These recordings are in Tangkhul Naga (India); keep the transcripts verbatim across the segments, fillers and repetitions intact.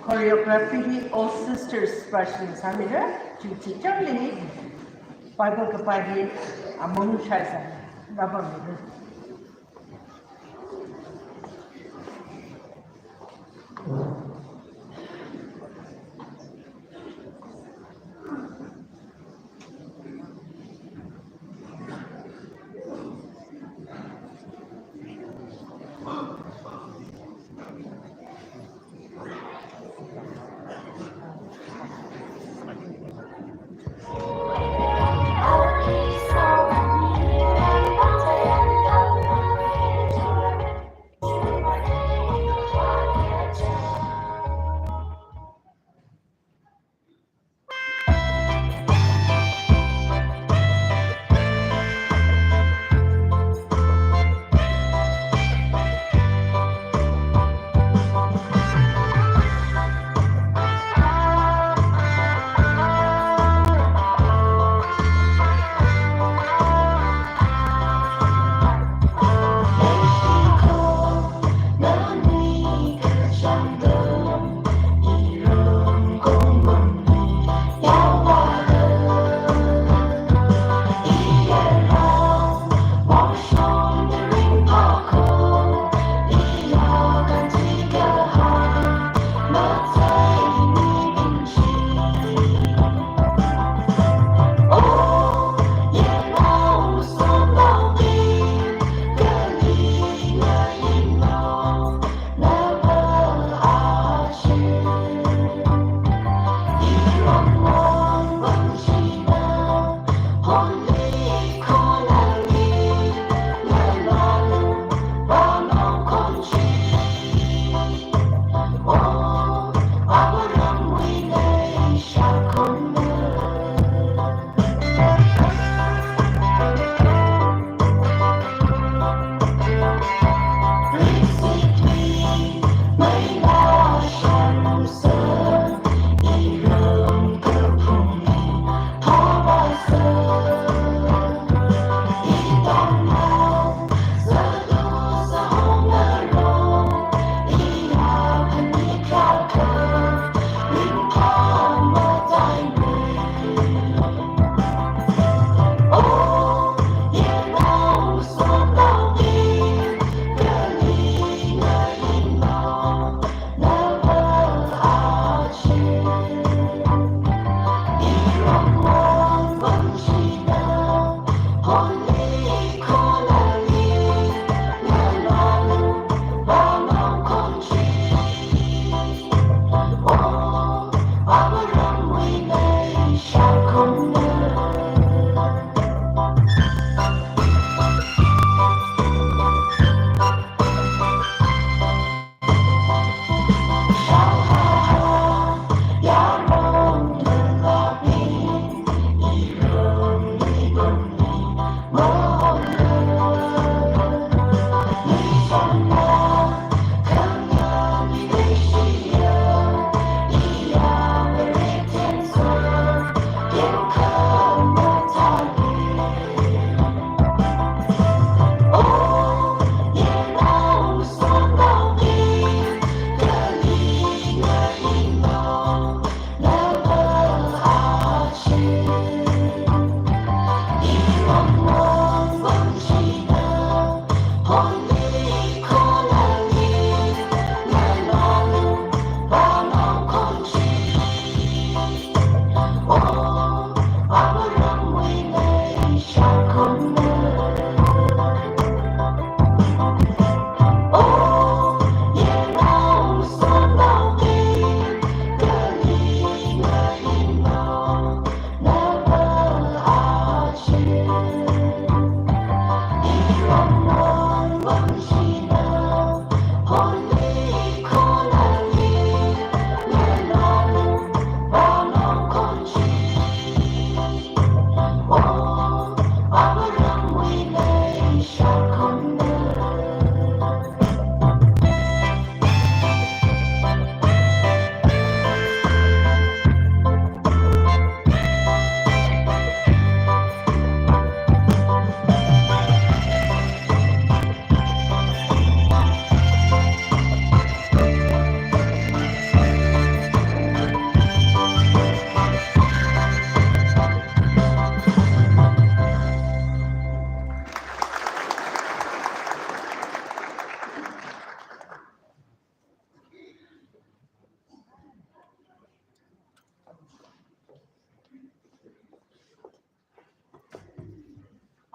Choreography hi All Sisters Passion sāmira, chi chili Bible kapai hi among shaisa, rāpamira.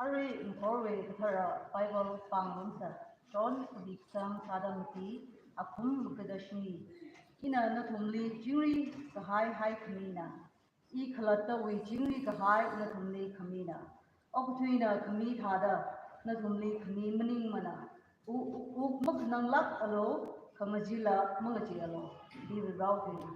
Arui Ngahorwui kathara Bible pāngarumsa, John kapi kasang tharāda mati, akhum makada shini. Ina nathumli chingri kahai haikhamina. I khalattawui chingri kahai nathumli khamina. Okathuina khami thāda nathumli khami maningmana. U, u, u makhananglākalu, kha ngachila mangacheealu. Iwui raotuina.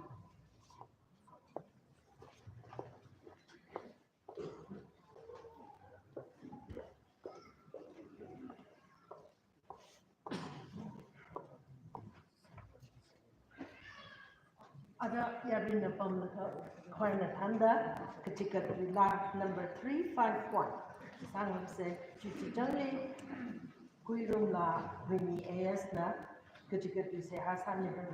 Ada yaruina pamlaga, khaina thānda, kachigatwui laa number three five one. Sāngarumsa, Chuchuchangli Kuirumla Winnie A S na, kachigatwui seihā sāmibing.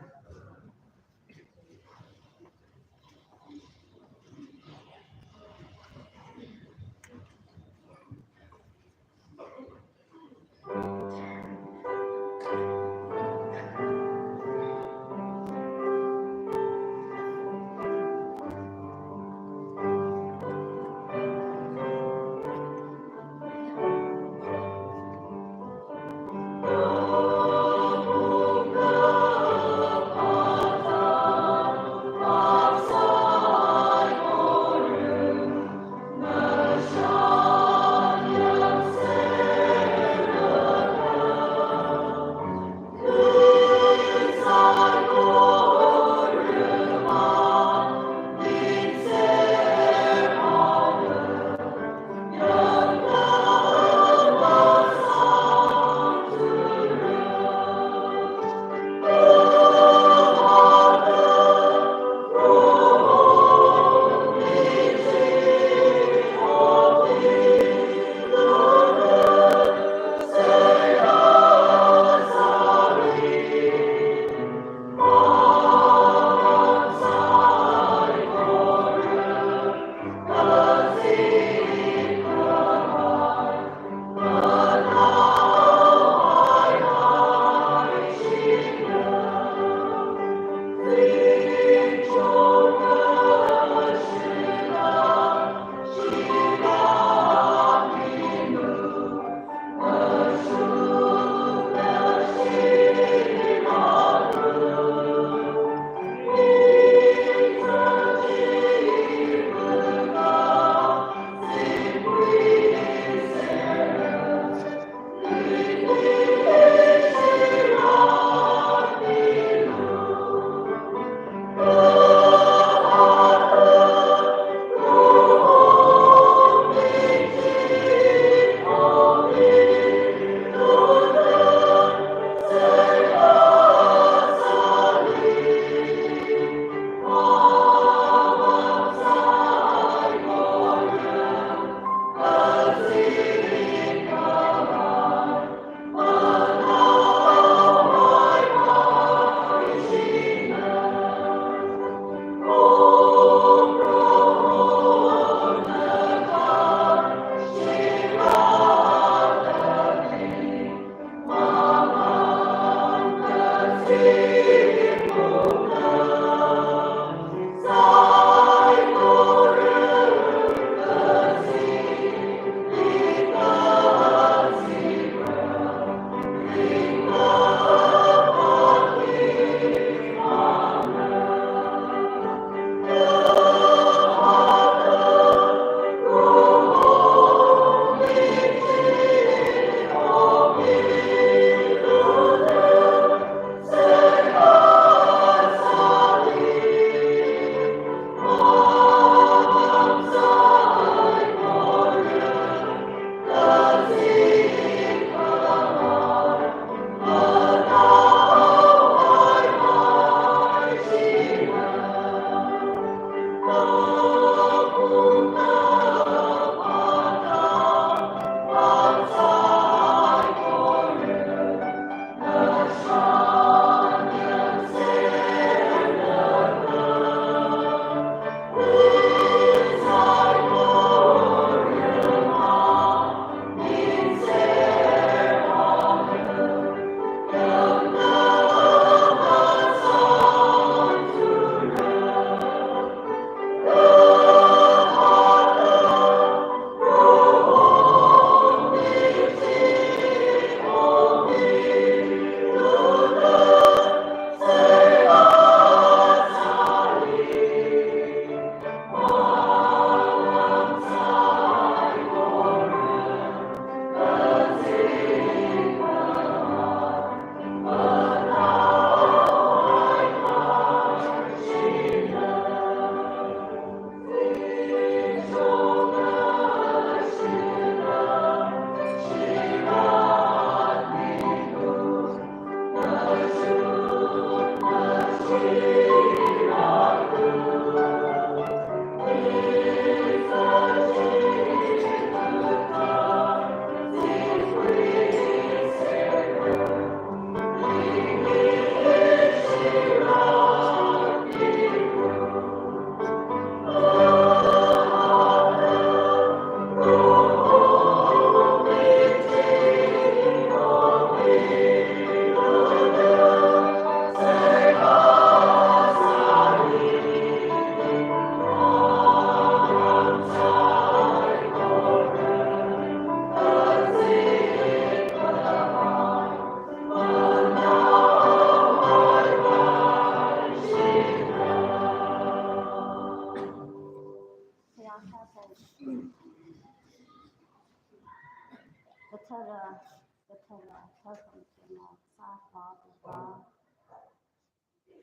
Thar khamatheng sāva Proho,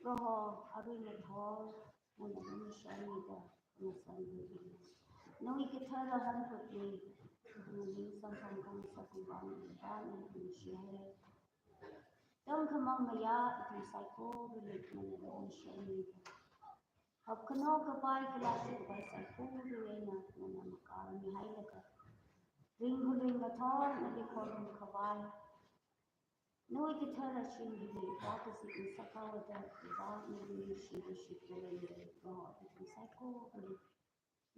Proho, arui ngathor, nana lumashanmida, ngasānlu. Nawui kathara hanphut hi, nana samphang khangasak khavai Proho, nana lumashihaira. Tangkhamang mayā, ithum saikorali nana lumashanmida. Hapkhano kapai, kala shikapai saikora eina nana makarmihailaga, ringkhaluing ngathor nali khorum khavai, nawui kathara shim hili rākazip ngasakhaoda, Proho, nali nuishida shikhaowa, Proho, ithum saikorali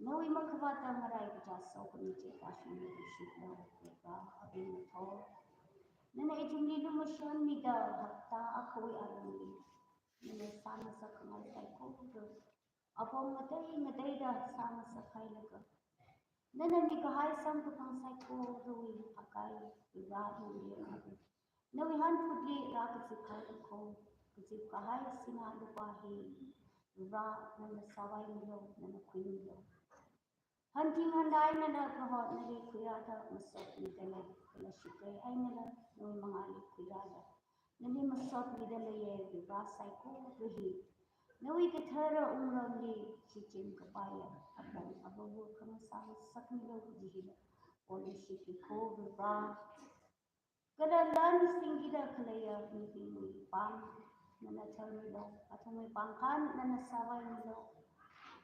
nawui makhavāta ngarai kaja sokhami chi kashimli shikhaowa, Proho, arui ngathor nana ithumli lumashanmida, hapta akhawui alungli nana sāngasak khangai saikora, apong ngatei ngateida sāngasakhailaga, nana mikahai samkaphang saikorawui akai, Proho, nali abu nawui hanphutli rākazipkahai ko, kazipkahai sinā lupā hi, Proho, nana sāvaimilu, nana khuimilu. Hanthing hanai einala Proho nali khuirāda masotmida lei, kala shikei einala nawui mangāli khuirāda nali masotmida leiya, Proho, saikora hi nawui kathara wungramli shichin kapaiya apong avāva khangasā ngasakmilu kaji hila, Holy Spirit ko, Proho. Kala lan singkida khaleiya mibingwui pāng nana tharmilu, athumwui pāng khan nana sāvaimilu.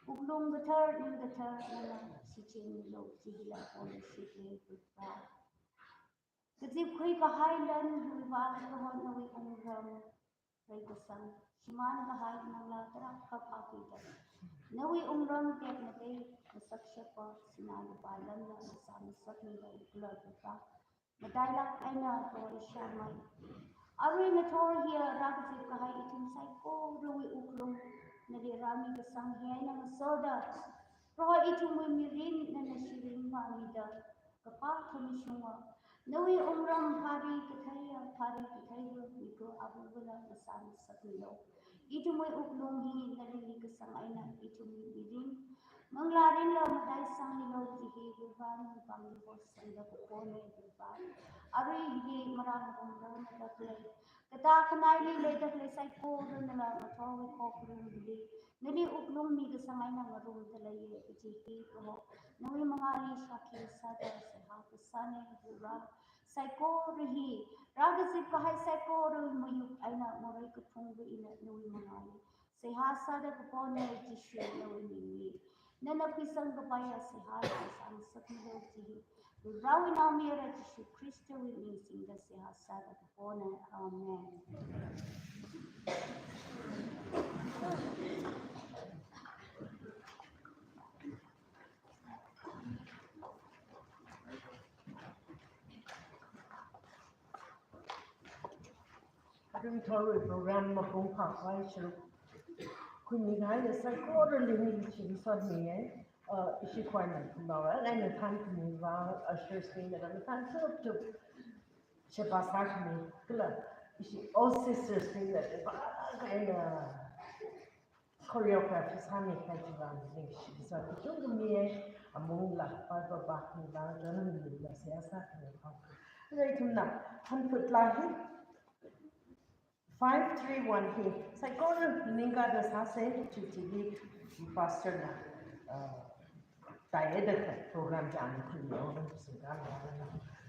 Wuklung kathar, ning kathar nana shichinmilu, chi hila Holy Spirit Proho. Kazipkhui kahai lan hiwui vang Proho nawui wungram reikasang, shimānkahai manglā tarākha phākhuida, nawui wungram tekmatei ngasakshapa sinā lupā lanla ngasā ngasakmilu kala Proho. Matailāk eina Proho ishāmei, arui ngathor hiya rākazipkahai ithum saikorawui wuklung nali rāmikasang hi eina ngasoda, Proho, ithumwui mirin nana shiring vāmida, kapā khamashunga nawui wungram phari katheiya, phari katheiya miko abuvala ngasā ngasakmilu. Ithumwui wuklung hi nali mikasang eina ithumwui mirin, manglā rinla mataisangmilu kaji hi Proho, nawui pāngli horsangda kapona Proho. Arui hili marāngarumda khalei, katā khanaili leida khalei saikora nala ngathorwui khokharum hili nali wuklung mikasang eina ngarumda leiya kaji hi Proho, nawui mangāli shākhi sāda seihā kasāna Proho. Saikora hi rākazipkahai saikora mayuk eina morei kaphungwui eina nawui mangāli seihā sāda kapona Jishu nawui mingli. Nana khuisang kapaiya seihā nana sāngasakmilu kaji hi Proho, Prohowui Naomayara Jishu Khristawui ming singda seihā sāda kapona. Amen. Athum ngathorwui program mapung phākhavai sharuk, khuimikahai saikora lingli chi masotmiya. Uh, ishi khawai man kumlawa, eina thankhami vang, ushers bingna thank you to sheba sākhami, kala ishi all sisters bingna ba kaina choreography sāmikahai chiwui vang ningshi sā kachungkha miya, amung lākpa ba ba ni vang, janam ni la seihā sākhami vang. Kala ithumna hanphut laa hi five three one hi saikora ningkada sāsa, chi chili pastor na, uh, taida program chang khani ong singkala.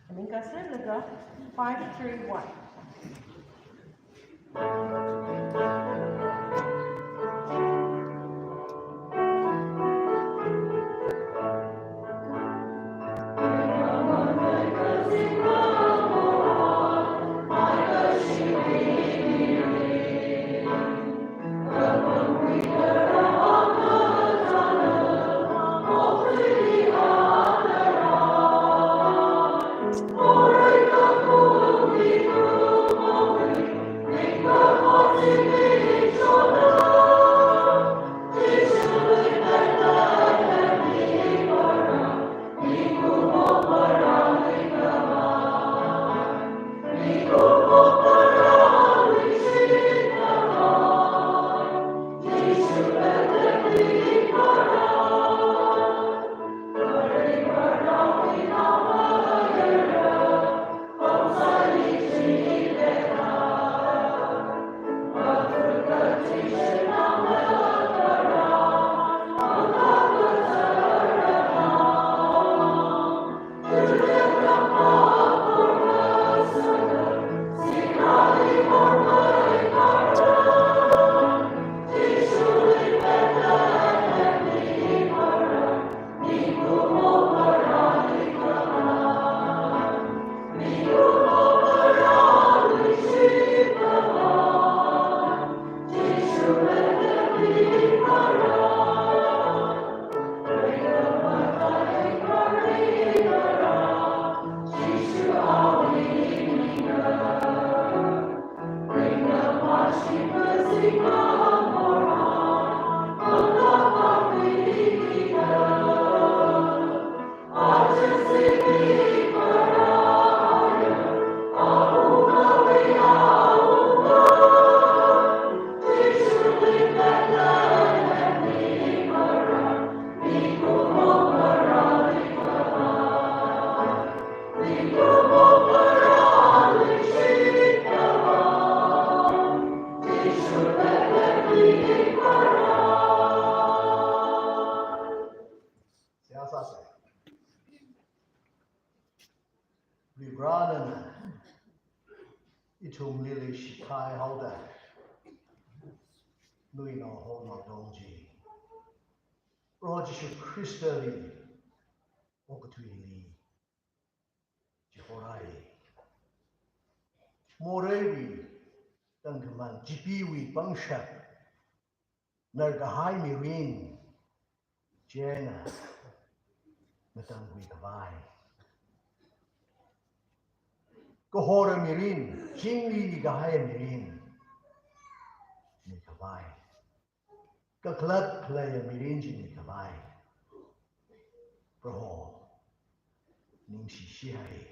Ningkaselaga five three one. ithumli leishikahai haoda, nawui naoho naotong chi Proho Jishu Khristali okathuili chihorai. Moreiwui tangkhamang, chipeewui pangshap, narkahai mirin, chieina ngatangkhui khavai. Kahora mirin, chingri kahai mirin mi khavai. Kakhalat khaleiya mirin chi mi khavai Proho ningshishihai.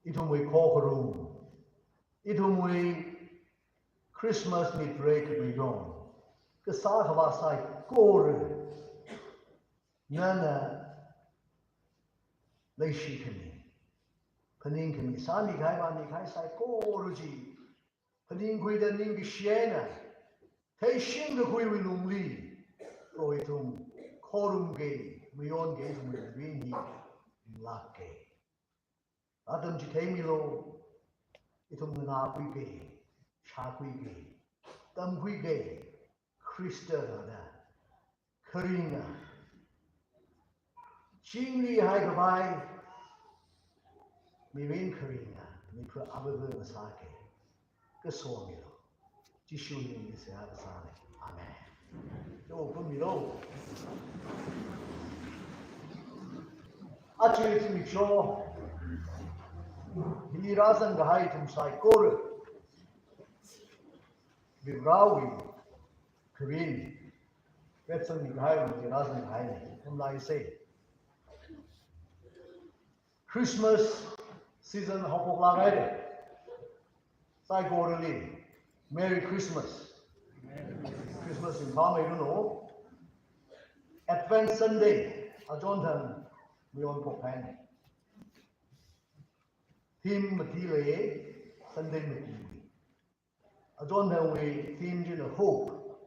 Ithumwui khokharum, ithumwui Christmas mitrei kharuirong, kasā khavā saikora nana leishi khami, phaningkhami, sāmikahai vāmikahai saikora chi phaningkhuida ningkashi eina theishingkakhuiwui lungli Proho ithum khorumga, mayonkha, ithumwui mirin hi ringlākka. Atam chi theimilu, ithum nganākhuiga, shākhuiga, tamkhuiga, Khrista rāda kharinga, chingrihai khavai mirin kharinga mipha avāva ngasāka. Kaso milu. Jishuwui mingli seihā kasāna. Amen. Yo, pamilo. Aja zimiksho hili rāzangkahai ithum saikora Varivarāwui kharing, retsangmikahai, rāzangkahaina. Ithum laa sai. Christmas season haophoklāk haira. Saikorali Merry Christmas. Christmas ringphāmeiranu. Advent Sunday achonthang mayonphok haina. Theme mati lei, Sunday mati lei. Achonthangwui theme china hope,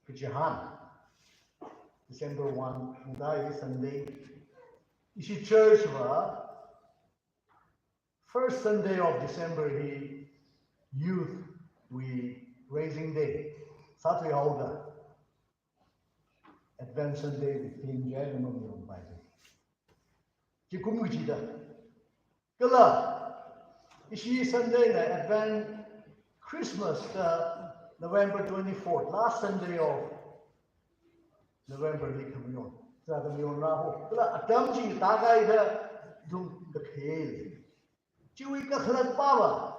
kachihān. December one, ngathai Sunday. Ishi church va first Sunday of December hi youth wui raising day sāthuihaoda Advent Sunday wui theme china mamayonpai. Chi kum kachida. Kala ishi Sunday na Advent, Christmas da November twenty-fourth, last Sunday of November li khamayon. Sāda mayonra ho. Kala atam chi tākaida ithum kakhei. Chiwui kakhalatpava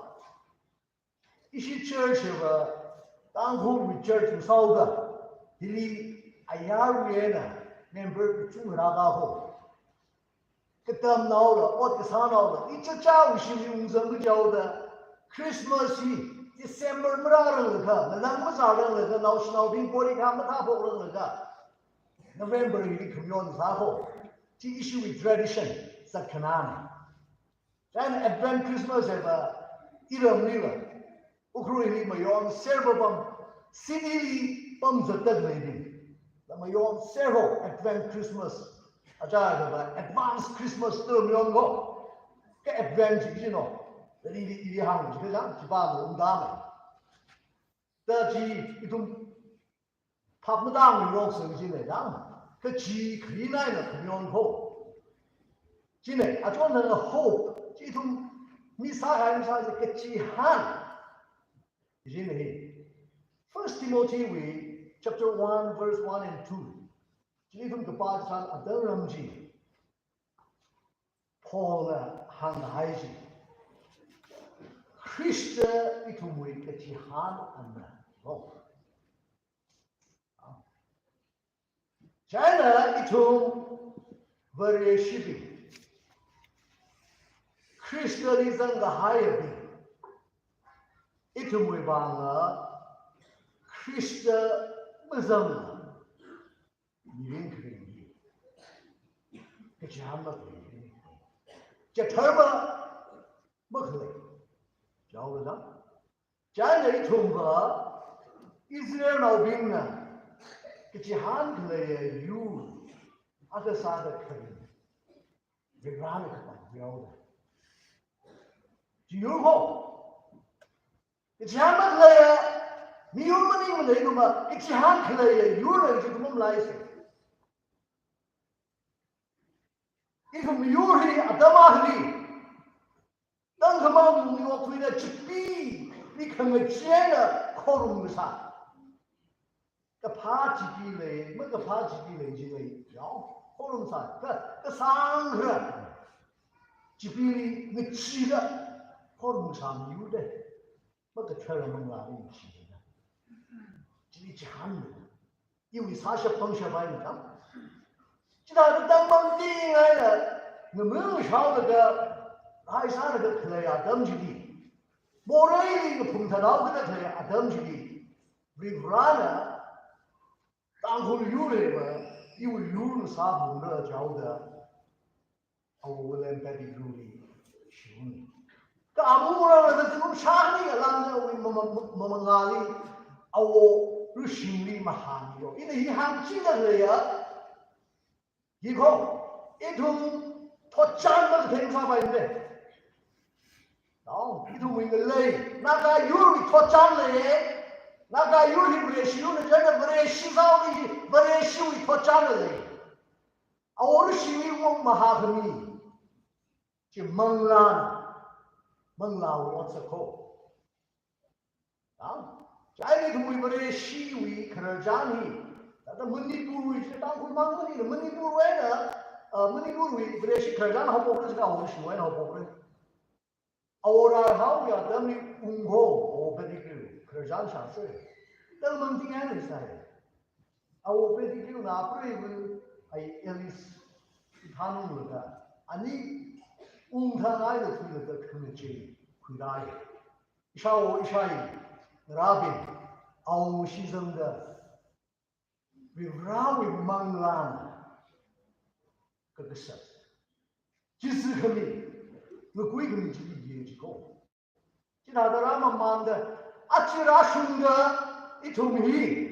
ishi church va Tangkhulwui church masāhaoda, hili ayarwui eina member kachungkha rākā ho. Katamnaola, ot kasānaola, ichichāwui shimli ungzang kajihaoda, Christmas hi December marāranglakha, nganang mazāranglakha, naoshinaobing porikha mathāphokranglakha, November hili khamayon sā ho. Chi ishiwui tradition zatkhanāna. Chieina Advent Christmas hiva iramli va, Ukhrulli mayonser papam, city li pamzatda khaleibing la mayonser ho Advent Christmas. Aja hiva advance Christmas da mayon ho. Kha Advent chi kachina, Vareli ili hāng chi kachang, chiva maungda mai. Da chi ithum phap matāngarok sāki china dang, kachi kharinai na khamayon ho. China, achonthang hope, chi ithum mi sāhai mi sā chi kachihān. China hi, First Timothy wui chapter one, verse one and two. Chi ithum kapā chitharan atam ram chi Paulna hāngkahai chi, Khrista ithumwui kachihān ana lo. Chieina ithum Vareshibing, Khristali zangkahaibing, ithumwui vang Khrista mazangla mirin kharing hi kachihān makhalei. Chithāda makhalei. Jaoda. Chieina ithumva Israelnaobingna kachihān khaleiya yur akha sāda kharing. Varivarāna kapam yaoda. Chi yur ho, Kachihān makhaleiya miyur maningmana, ithumva kachihān khaleiya yurna, chi ithum mamalaisa. Ithum miyur hi atam akhali tangkhamang mungli okthuida chipee, mi khangachee eina khorum kasā. Kaphā chipee lei, makaphā chipee lei, chi lei, yao, khorum sā, ka, kasāng kharā chipeeli ngacheeda khorum sā miyur da. Makathara manglāli ngacheeda. Chili chihān lei. Iwui sāshap pangshap eina tam. Chithāda tangmang tingaina, ngamung shaolaga, haisālaga khalei atam chili, moreili ngaphung thanao kada khalei atam chili, Varivarana Tangkhul yur hiva iwui yurna sāphungda jihaoda, Awo William Pettigrewli shiuna. Kha amung rālaga zingkum shākhani alangda awui mama-, mama-, mamangāli, Awo Lushingli mahānmilu. Ina hi hāngchingda leiya, hi kho, ithum thotchan makatheng sāpaimana. Nao, ithumwui ngalei, Naga yurwui thotchan leiya, Naga yur hi Vareshi yurna, chieina Vareshi sāhaoli hi, Vareshiwui thotchan lei. Awo Lushingli wong mahākhami, chi manglāna, manglāwui otsak kho. Nao, chieina ithumwui Vareshiwui khararchan hi, thāda Manipurwui, chi Tangkhul mang maningla Manipurwui eina, ah, Manipurwui Vareshi khararchan haophokra, chieina Awo Lushiwui eina haophokra. Awo Raihaowui atamli ungkho, Awo Pettigrew, khararchan shāsa. Tangmang tingaina sai. Awo Pettigrewna apreiva, ai Alice Thanunglaga, ani ungthangaida thuilaga khangachee khuirai. Ishāwo ishāyi, ngarābing, Awo shizangda, Varivarawui manglāna kakasā. Chi zingkhami, ngakui khami chili ye chi kho. Chithāda rāmamanda, aja rāshungda, ithum hi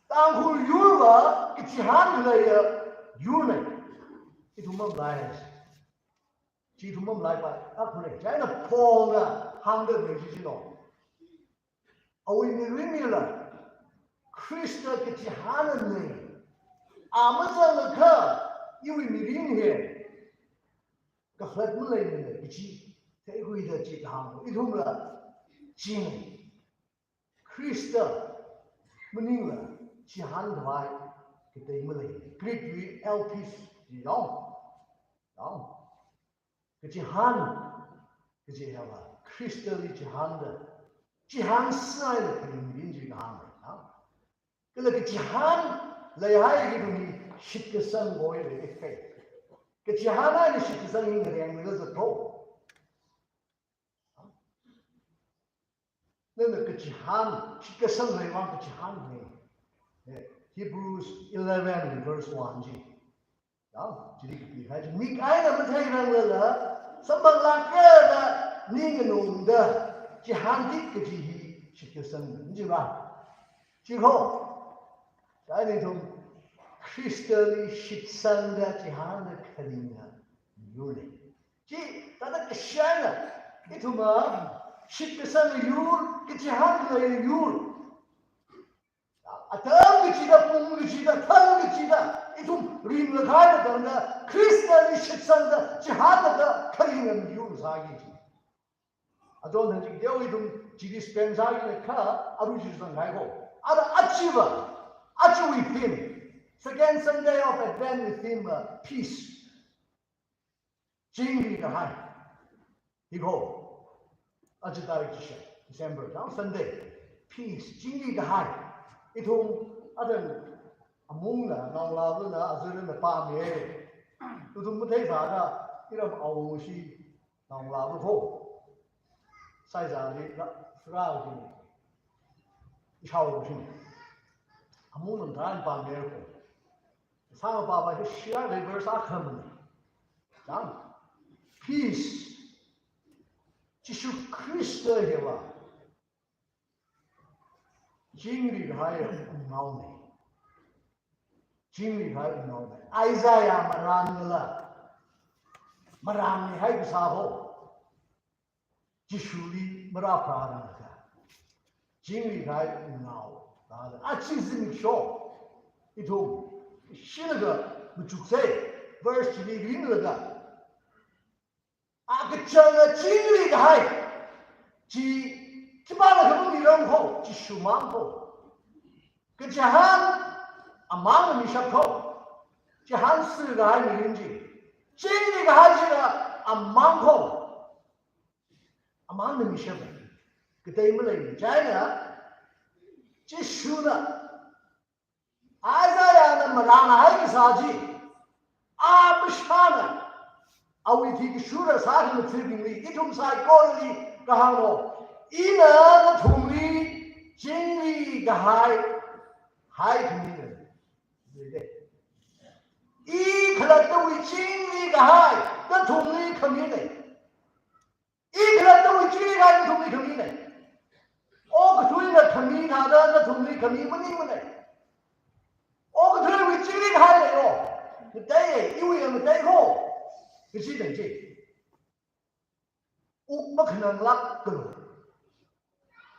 Tangkhul yurva kachihān khaleiya yurna. Ithum mamalai. Chi ithum mamalaipai, akhare, chieina phongna hāngda lei chi chino. Awui mirinlila Khrista kachihānna. A mazanglakha iwui mirin hi kaflat maleimana kaji theikhuida chi kahāng. Ithumla china. Khrista maningla chihān khavai katei malei. Greek wui elpis chi yao. Yao. Kachihān kaji hiva Khristali chihānda, chihān sāhaida khalei mirin chi kahāng lei, ha? Kala kachihān leihai kaji hi shitkasang kahowa lei, faith. Kachihān eina shitkasang hi ngarenglaga zat kho. Nana kachihān, shitkasang leivang kachihān lei. Eh, Hebrews eleven verse one chi. Yao, chili kapihai chi, mik eina matheiranglala, samphang lākra da ning nganungda chihān tik kaji hi shitkasang, chi ba. Chi kho, chieina ithum Khristali shitsangda chihānda kharinga yurna. Chi, thāda kashana, ithumva shitkasang yur, kachihān khalei yur. Atam kachida, pung kachida, thang kachida, ithum ringlaga khaida tangda, Khristali shitsangda, chihānlaga kharinga yur sāki chi. Aton thang chi teo ithum chili spend sāki kha, aru chi sāngai kho. Ara achiva, achiwui theme. Second Sunday of Advent wui theme, uh, peace. Chingri kahai. Hi kho. Aja tarik chishat, December, dang Sunday. Peace, chingri kahai. Ithum, adan, amungna, naongalāvana, azarana pāmi. Ithum matheisāda, iram awungshi, naongalāva kho. Saizali, ra, ra, ishāwo shi. Amungna, dang pāmi kho. Sāngapapa hi shira reverse akhamana. Dang. Peace. Jishu Khrista hiva chingri kahai wungnaona. Chingri kahai wungnaona. Isaiah marānla marānmihai kasā ho. Jishuli marāpharāranglakha, Chingri kahai ngao. Achi zimiksho ithum shinaga machuksa, verse chili ringlaga, a kachangkhat chingri kahai chi, chipāna khamungi rang kho, Jishu mang kho. Kachihān amangna mishap kho. Chihānsi kahai mirin chi, chingri kahai chila amang kho. Amangna mishap. Katei malei china, Jishuna, Isaiahna marānhai kasā chi, a mashana, awui thikashura sākhangatha̱bingli, ithum saikorali kahānglo, ina nathumli chingri kahai, hai khamina. I khalattawui chingri kahai nathumli khamina. I khalattawui chingri kahai nathumli khamina. Okathuina khami thāda nathumli khami maningmana. Okathuiwui chingri kahai leilo. Ngatei, iwui ngatei kho. Kachi dang chi. Wuk makhananglākalu.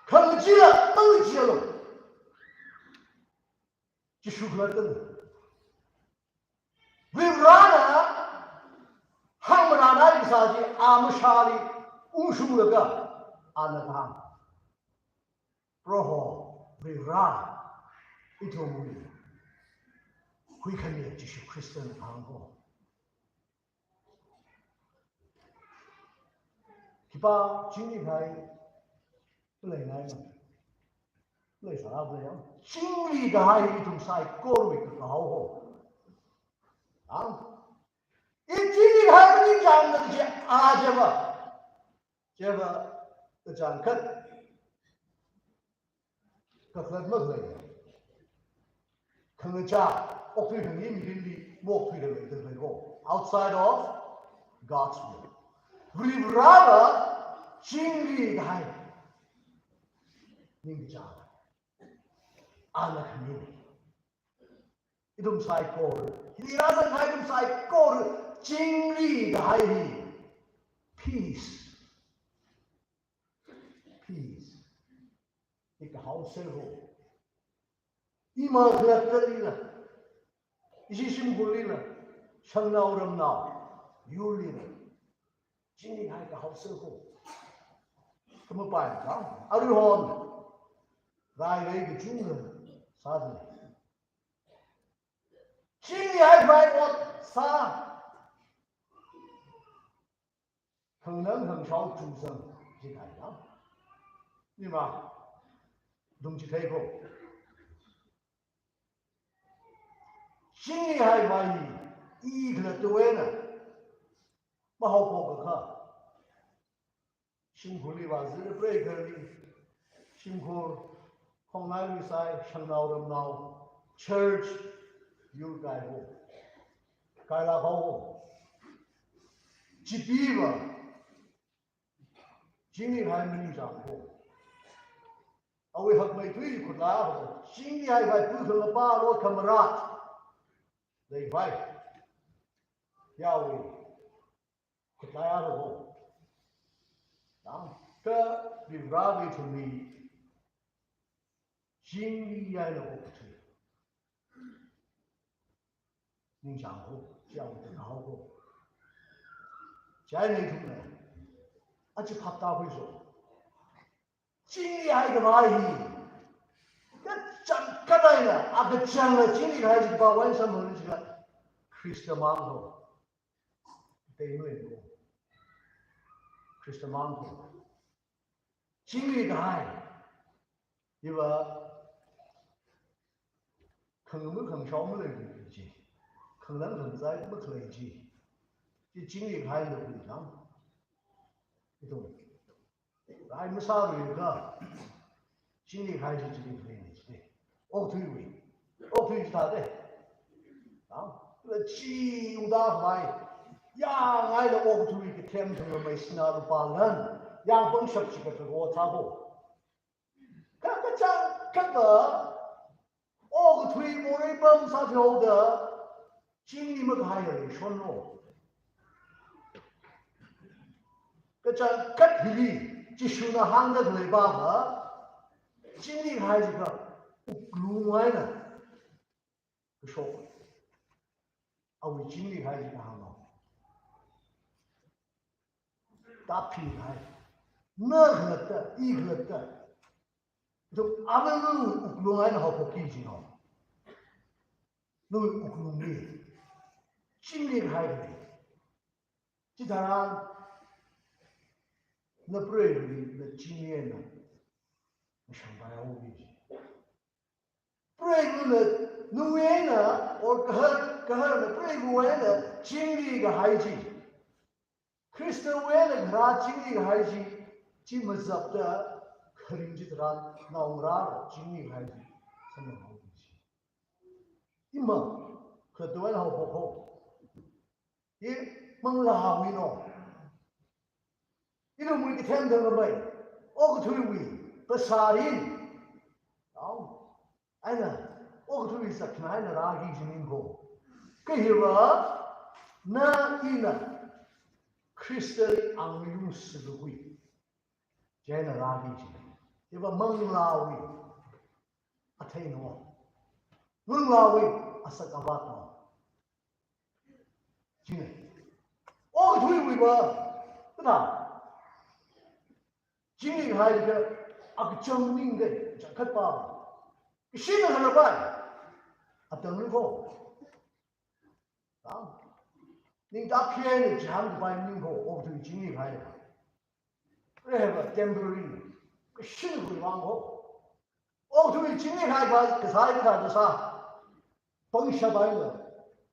Khangachee la, mangachee lo. Jishu khalattana. Varivarana hāngmarānhai kasā chi a mashali ungshunglaga ana kahāng. Proho, Varivara, ithumwui huikhami Jishu Khristana kahāng kho. Khipā chingri kahai leina, leisāra leiyang. Chingri kahai ithum saikorali kakahao kho. Ang, i chingri kahai maningchāngda chi a java. Java, kachangkhat kakhalat makhalei. Khangachā, okthui khangayā mirinli, maokthuida leida khalei kho. Outside of God's will. Varivarala chingri kahai ningkachāng. Ana khami. Ithum saikora, hili rāzanghai ithum saikora, chingri kahai hi peace. Peace. I kahaosa kho. Ima khalattali la, ishi shimkhurli la, shangnao ramnao, yurli la, chingri kahai kahaosa kho. Kha mapaimana, aruihon rai rai kachungkha sāda lei. Chingri kahai ot sā. Khanganang khangashao chungzang jikahaina. Nima, dung chithei kho. Chingri kahai hi, i khalattawui eina mahaophok kakha. Shimkhurli vāzira, preikhali, shimkhur, khongnaili sai, shangnao ramnao, church, yur kai kho. Kaila kho. Chipeeva, chingri kahai maningchāng kho. Awui hakmeithui khutlai kho. Chingri kahai pai pu khamapa lo khamara. Leivai. Yaowui khutlai kho. Nang, kha Varivarali ithumli chingri kahaila okathui ningchāng kho, chiya ot kahao kho. Chieina ithumna aja phaptākhuiso. Chingri kahai khavai hi, kachangkhat eina, a kachangkhat chingri kahai chi pa wan samhun chila, Khrista mang kho. Tei maleilo. Khrista mang kho. Chingri kahai hiva, khangama khangashao malei chi, khanganang khangazai makhalei chi, chi chingri kahaina khuichang. Ithum rai masāluikha, chingri kahai chi chingri khalei ni chi. Okathuiwui, okthui chithāda. Ang, la chi ungda khavai. Yangngaila okathui kathem thangla mai sinā lupā lan. Yang pangshap chi kathā kho thā kho. Kha kachangkhatva, okathui morei pam sāthuihaoda, chingri makahai leishonlo. Kachangkhat hili, Jishuna hāngda khalei pava, Chingri kahai jiakha wuklung eina kashok. Awui chingri kahai jiakha hānglo. Tāphi kahai. Na khalatta, i khalatta. Ithum āva nawui wuklung eina haophokki jino. Nawui wuklungli chingri kahai khalei. Chitharan na preiva̱li na chingri eina mashangpai haoki. Preiva̱na nawui eina, or kahar, kaharna preiva̱wui eina chingri kahai chi, Khristawui eina kharā chingri kahai chi, chi mazapta kharing chitharan naongarāla chingri kahai chi, samphang haoki. Imang, khalattawui eina haophok haoki. Hi manglāwui no. Ithumwui kathemda ngamai. Okathuiwui, phasā rin. Au. Eina, okathuiwui sākhanā eina rāki kaji ning ko. Kha hiva, na ina Khristali angayung sākakhui. Chieina rāki kaji. Hiva manglāwui athei no. Manglāwui asak avat no. Chieina. Okathuiwui va, kathā. Chingri kahai jiakha, akachang maningda, changkhat pa. Kashina kharāpai. Atang ning ko. Tang. Ning tāphi eina chihān kapai ning ko, okathui chingri kahai. Rehaba temporary. Kashin khuivang ko. Okathui chingri kahai pa, kasā kathā kasā. Pangshap eina,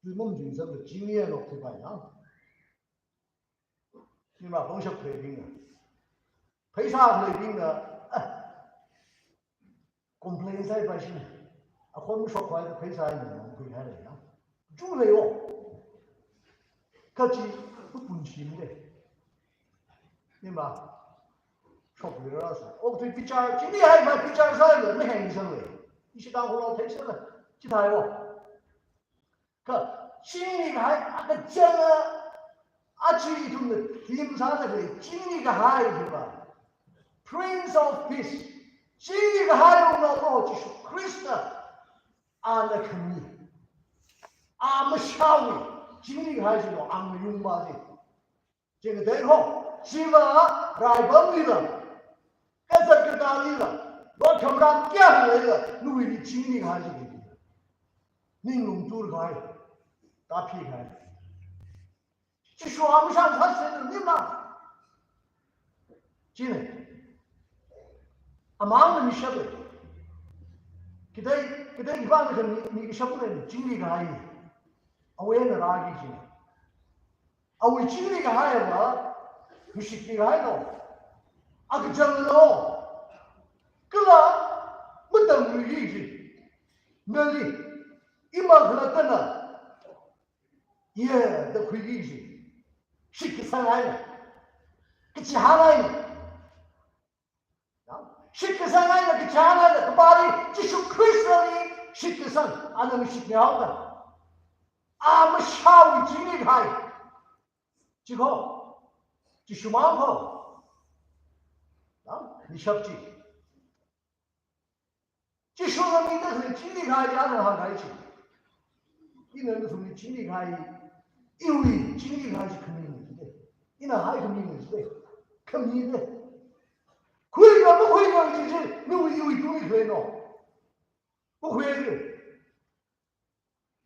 tuimum tuisang chingri eina lok thipai na. Nima pangshap khaleibingna. Pheisā khaleibingna, ah, complain sāpai shi. Akhon mashok khavai pheisā eina mangkhui haira ya. Chu lei o. Kachi, tu punshi mde. Nima. Shokluira sā. Okathui bichar, chingri kahai pa bichar sāla, maheng sāla. Ishi Tangkhul theisāla. Chithāi o. Kha, chingri kahai, akachang a, achi ithumna theme sāda khalei, chingri kahai hiva. Prince of Peace. Chingri kahai wungnaobing Jishu Khrista. Ana khami. A mashāwui. Chingri kahai jilo, angayung ma ji. Chieina dei ho, chiva raipamlila, kazat katālila, vākhamrang kayākha leila, nawuili chingri kahai chi dei. Ninglung turkahai, tāphikahai. Jishu amashān sāsena nima. Chieina. Amangna mishap e. Kidei, kidei khipāna khami, mi kashap e, chingri kahai. Awui eina rāki kaji. Awui chingri kahai va, mashitki kahai no. Akachang no. Kala, matamluiki kaji. Nali, ima khalatta na. Ye, da khuiki kaji. Shitkasang eina. Kachihān eina. Shitkasang eina, kachihān eina, kapāli, Jishu Khristali shitkasang, ana mashitmi haoda. A mashāwui chingri kahai. Chi ko, Jishu mang ko. Mishap chi. Jishuna mida khalei chingri kahai ana hāngkahai chi. Ina nathumli chingri kahai, iwui chingri kahai chi khami ni jide. Ina haikhami ni jide. Khami de. Khuiga makhuiga chi chi, nawui iwui tungli khalei no. Makhui de.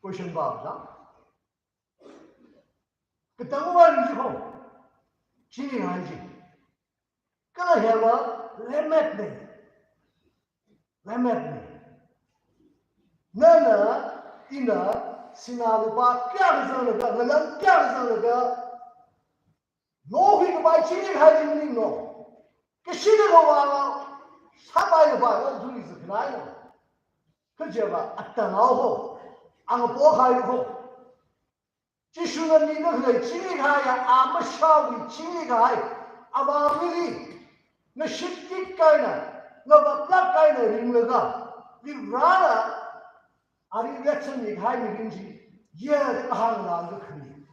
Question ba, ja? Katang wan chi ko. Chingri kahai chi. Kala hiva lemmet ne. Lemmet ne. Nana, ina, sinā lupā kayākha zanglaga, ngalan kayākha zanglaga, lokhui kapai chingri kahai chi maning no. Kashina kavāla, sāpai kapai, o thuli zaknai no. Kaje va, atang ao ho, ang po khai ho. Jishuna mida khalei chingri kahai ya, a mashāwui chingri kahai, amangli, ngashit kit kahaina, ngavaplak kahaina ringlaga, Varena, ari reaction mikahai mirin chi, ye, kahāng lāngda khami.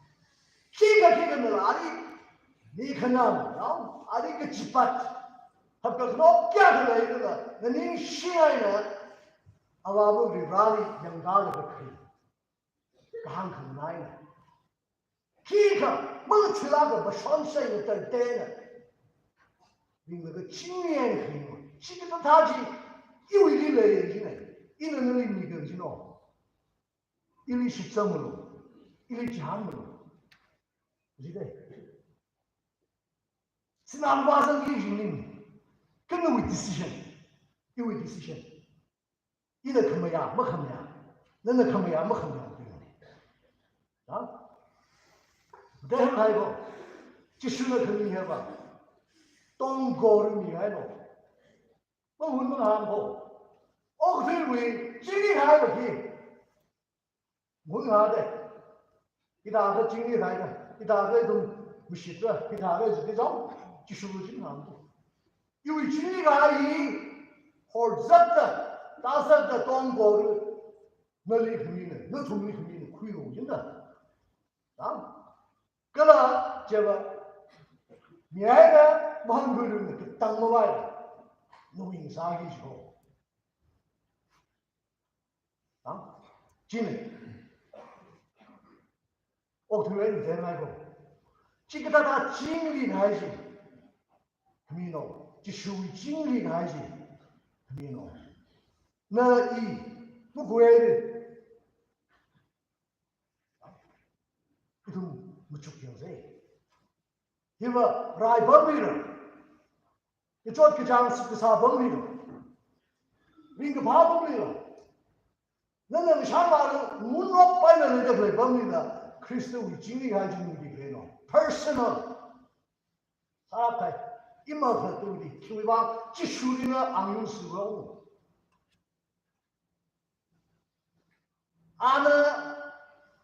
Khikha khikha nala, ari, mikhanang, no? Ari kachipat, Hapkakhanao kayākha leilala, naningshi eina, Avāva̱ Varivarāli yangkālaga khalei kahāng khangaina. Khikha, mangachilāka mashon sai na tartena. Ringlaga chingri eina khalei. Chikathā chi, iwuili lei jina. Ina nali miga jino. Ili shitsangmalo. Ili chihānmalo. Jidai. Sinā vāzangki jingning. Kha nawui decision. Iwui decision. Ina khamayā, makhamayā. Nana khamayā, makhamayā. Ha? Dai hānghaibo. Jishuna khami haiba. Tongkori mihailo. Mahun mahānbo. Okathuiwui, chingrihaiba ki. Ngunhade. Hithāda chingrihaida. Hithāda ithum mashitra. Hithāda ziti zong. Jishu chingrihaida. Iwui chingrihai. Horzatda. Tazatda tongkori. Nali khamina. Nathumli khamina. Khuilu jina. Ha? Kala, chiva. Mihaina, mahānkhuilu na. Tangmavai. Nawui sāki jiho. Ha? Chini. Okathuiwui eina zengaibo. Chikathā chingrihai chi. Khamino. Jishuwui chingrihai chi. Khamino. Na i. Mukhuilu. Ithum machuk yangsa. Hiva rai pamlila. Kachot kachāng kasā pamlila. Ringkaphā pamlila. Nana ngashan vālu, ngunrok paina leida khalei pamlila. Khristawui chingrihai chi ningli leino. Personal. Sāthai. Ima kha tuli. Khiwui vang Jishuli na ang yungsi vāo. Ana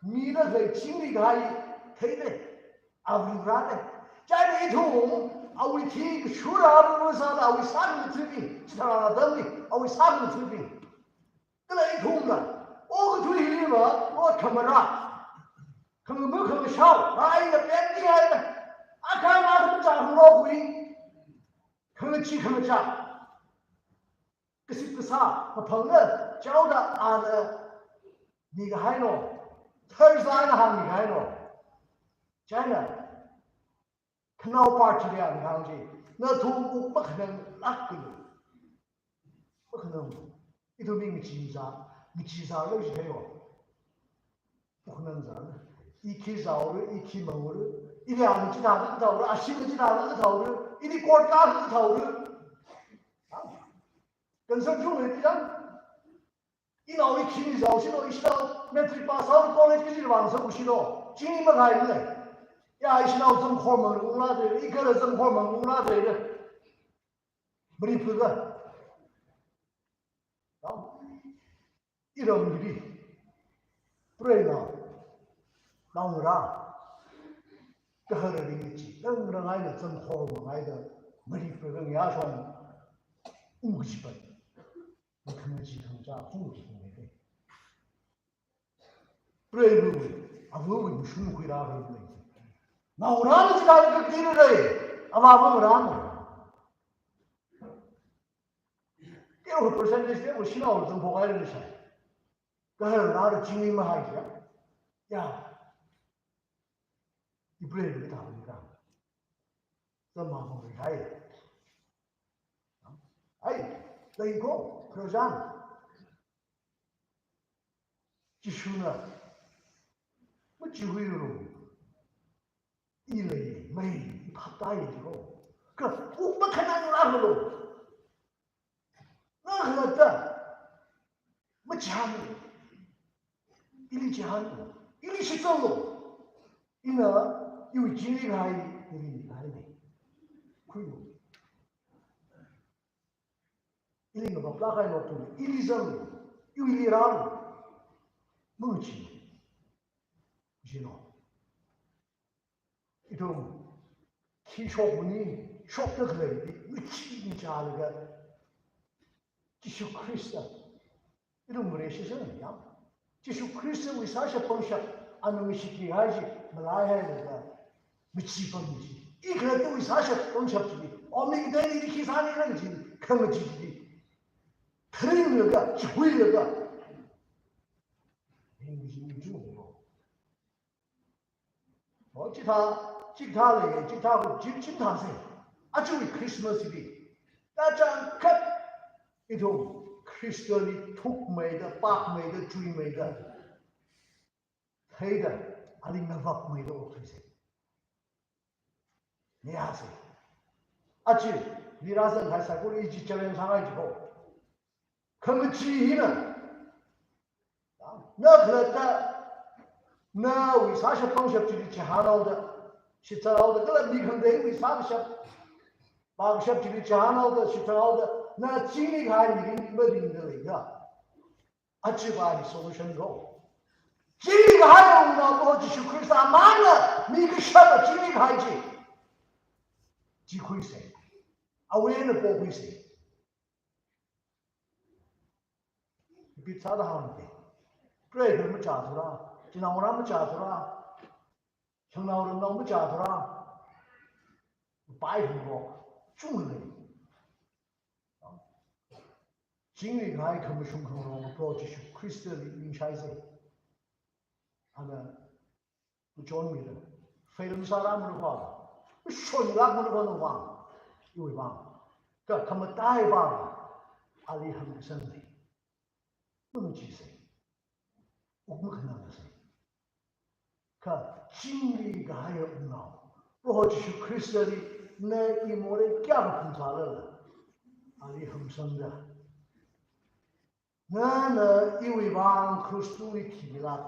mida khalei chingrihai theide, Avāva̱ Varivarāde. Chieina ithum, awui thikashura Avāva̱ Varivarā sāda, awui sākhangatha̱bing, chithāda atamli, awui sākhangatha̱bing. Kala ithumna, okathui hili va, ot khamarā. Khangama̱ khangashao, rai na pemdi haida. Akha na khangachā khangarokhui. Khangachee khangachā. Kasip kasā, kaphangna, chaoda ana, mikahaino, Thursday na hāngmikahaino. Chieina, khanao part chili ana hāng chi, nathum wuk makhananglākalu. Makhanang, ithumli ngacheezā, ngacheezālu jihaiyo. Wuk makhanangzālu. I khi zāhaolu, i khi manghaolu, ili ana chithāda kathaolu, ashina chithāda kathaolu, ili court kāda kathaolu. Concern chungmeida. Inao i khi zāhaoshilo, ishinao matric pass sāhaoda college kaji vang sāhaoshilo. Chingri makahai male. Ya ishinao zangkhor manglunglāda, i kala zangkhor manglunglāda. Manipur ga. Nao. Iram gidi. Pray now. Naongarā. Kahar ringkachi. Nang rangai na zangkhor mangaida. Manipur ga ngayā shong. Ungkachipat. Mathang chi thang cha, hung chi thang lei. Pray lu, Avāva̱wui mashun khuirālu. Naongarāna chithāda kaktira lei, Avāva̱ ngarāna. Kero percentage te, shinao zangphok haira shai. Kahar rāra chingri mahai ya. Ya. I pray lu ta ni ka. Zangma hong hai. Ai, lei ko, khrajan. Jishuna, machihuilu. I lei, mai, i phaptāi ko. Kha, wuk makhananglākalu. Ngakhalatta, machihān. Ili chihān, ili shitsanglu. Ina, iwui chingrihai, ili nihai ne. Khuilu. Ili ngaphaplākahai nothu, ili zang, iwuili rālu. Mangachee. Jino. Ithum, khi shokmani, shokda khaleili, ngacheengachālaga. Jishu Khrista. Ithum Vareshisang ya. Jishu Khristawui sāshap pangshap, ana ngashitkahai chi, malaihailaga, machee pamni chi. I khalattawui sāshap pangshap chi, Omni kateili khi sāni rang chi, khangachee chi. Tharinglaga, chihuilaga. Heng chi ni chu. Oh, chithā, chithā lei, chithā hu, chim, chimthāsei. Aja Christmas hi. Kachangkhat ithum Christian li thukmeida, pakmeida, chuimeida, theida, ali ngavapmeida okthuisei. Niyasei. Aja, nira zangkahai saikora ichi challenge sāngai jiko. Khangachee hina. Na khalatta, nawui sāshap pangshap chili chihānhaoda, shitsanghaoda, kala mi khangateiwui sākashap, pangshap chili chihānhaoda, shitsanghaoda, na chingri kahai mirin maringda leiya. Aja pa hi solution ko. Chingri kahai wungnao Proho Jishu Khrista mangna mikashapa chingri kahai chi. Chi khuisei. Awui eina pokhuisei. Repeat sāda hāngte. Preiva machāthura, chinaongarā machāthura, shangnao ramnao machāthura. Pai hung ro, chunglei. Chingri kahai khamashung khangarong Proho Jishu Khristali ningshaisei. Ana, kuchon mida. Fail masārāmana kho. Shonlākmana kho nawui vang. Iwui vang. Kha khamataiya vang. Ali hāngkasang lei. Mangachisei. Wuk makhanangasei. Kha chingri kahaiya wungnao Proho Jishu Khristali na i morei kayākha phungsālala, ali hamsangda, nana iwui vang krush tungli thimilāk.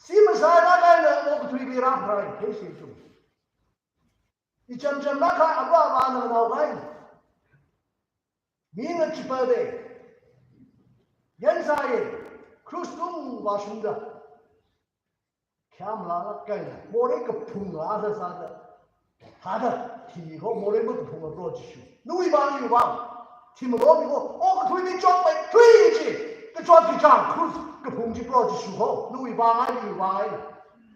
Chi masālāk eina okathuili rāpharai, theisei chu. Ichamchamlāk kahai ava avāna nganao kahai. Mina chipade. Yangsāye. Krush tung vāshungda. Khamlālāk eina morei kaphunga sāda. Thāda thimi kho, morei makaphunga Proho Jishu. Nawui vang, iwui vang. Thimalo mi kho, okathuili chotmeithui chi. Kachot kachāng krush kaphung chi Proho Jishu kho. Nawui vang eina, iwui vang eina.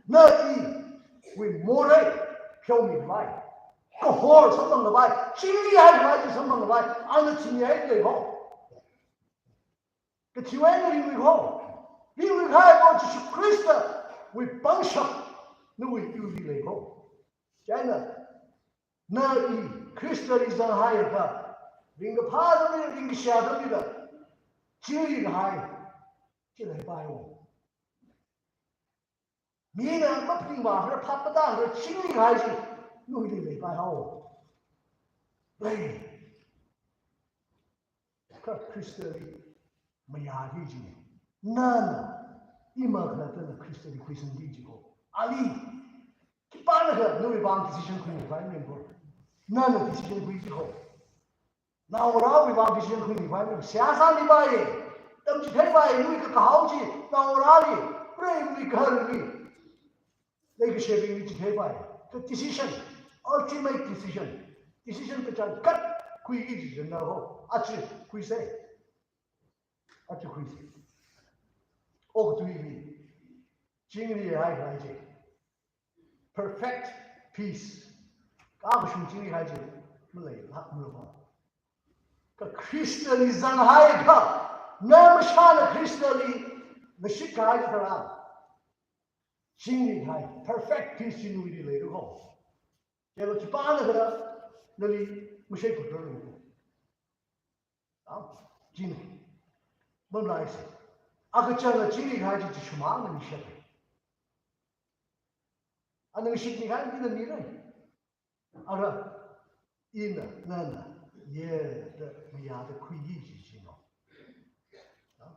Na iwui morei pheomikhavai. Kahor samphangkhavai, chingri haikhavai chi samphangkhavai, ana chingri haida lei kho. Kathiwui eina ringkhui kho. Ringkhui kahai Proho Jishu Khristawui pangshap nawui iwuili lei kho. Chieina, na i Khristali zanghaiakha, ringkaphā atamli, ringkashā atamli da, chingri kahai chi leipai o. Mina maphaningvāra, phap matāra, chingri kahai chi nawuili leipai haowa. Lei. Kha Khristali mayāki kajina. Nana, ima khalattana Khristali khuisangki kaji kho. Ali, khipānakha nawui vang decision khuimikhavai mi kho. Nana decision khuiki kho. Naongarāwui vang decision khuimikhavai mi. Seihā sāmipaiye. Tamchitheipai, nawui kakahao chi, naongarāli, preivali, gaharli, leikashibingli chitheipai. Kha decision, ultimate decision. Decision kachangkhat khuiki kaji china kho. Aja khuisei. Aja khuisei. Okathuili chingri haikhavai chi. Perfect peace. Kakashung chingri kahai chi maleilākmana kho. Kha Khristali zanghaiakha, na mashāna Khristali ngashit kahai tharan, chingri kahai, perfect peace chi nawuili leira kho. Kala khipānakha nali mashei phatrarlu kho. Am, china. Mamalaisei. Akachangna chingri kahai chi Jishumangna mishappai. Ana ngashitmi kahai ina mirai. Ara, ina, nana, ye, da, mayāda khuiki kaji china. Am,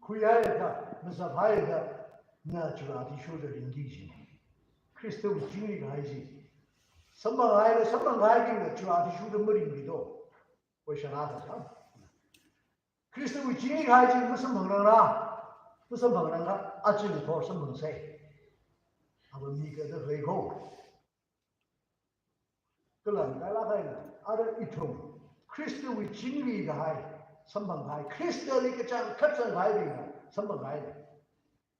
khuihaiakha, mazaphaida, na churāda athishurda ringki kajina. Khristawui chingri kahai chi samphanghaila, samphanghaibingna churāda athishurda maringki do. Question ākha sā. Khristawui chingri kahai chi masamphangrangra, masamphangranga, aja ngathor samphangsei. Ava mi kathāda lei kho. Kala kailāk eina, ara ithum Khristawui chingri kahai, samphang kahai, Khristali kachangkhat zangkahaibingna samphang kahai.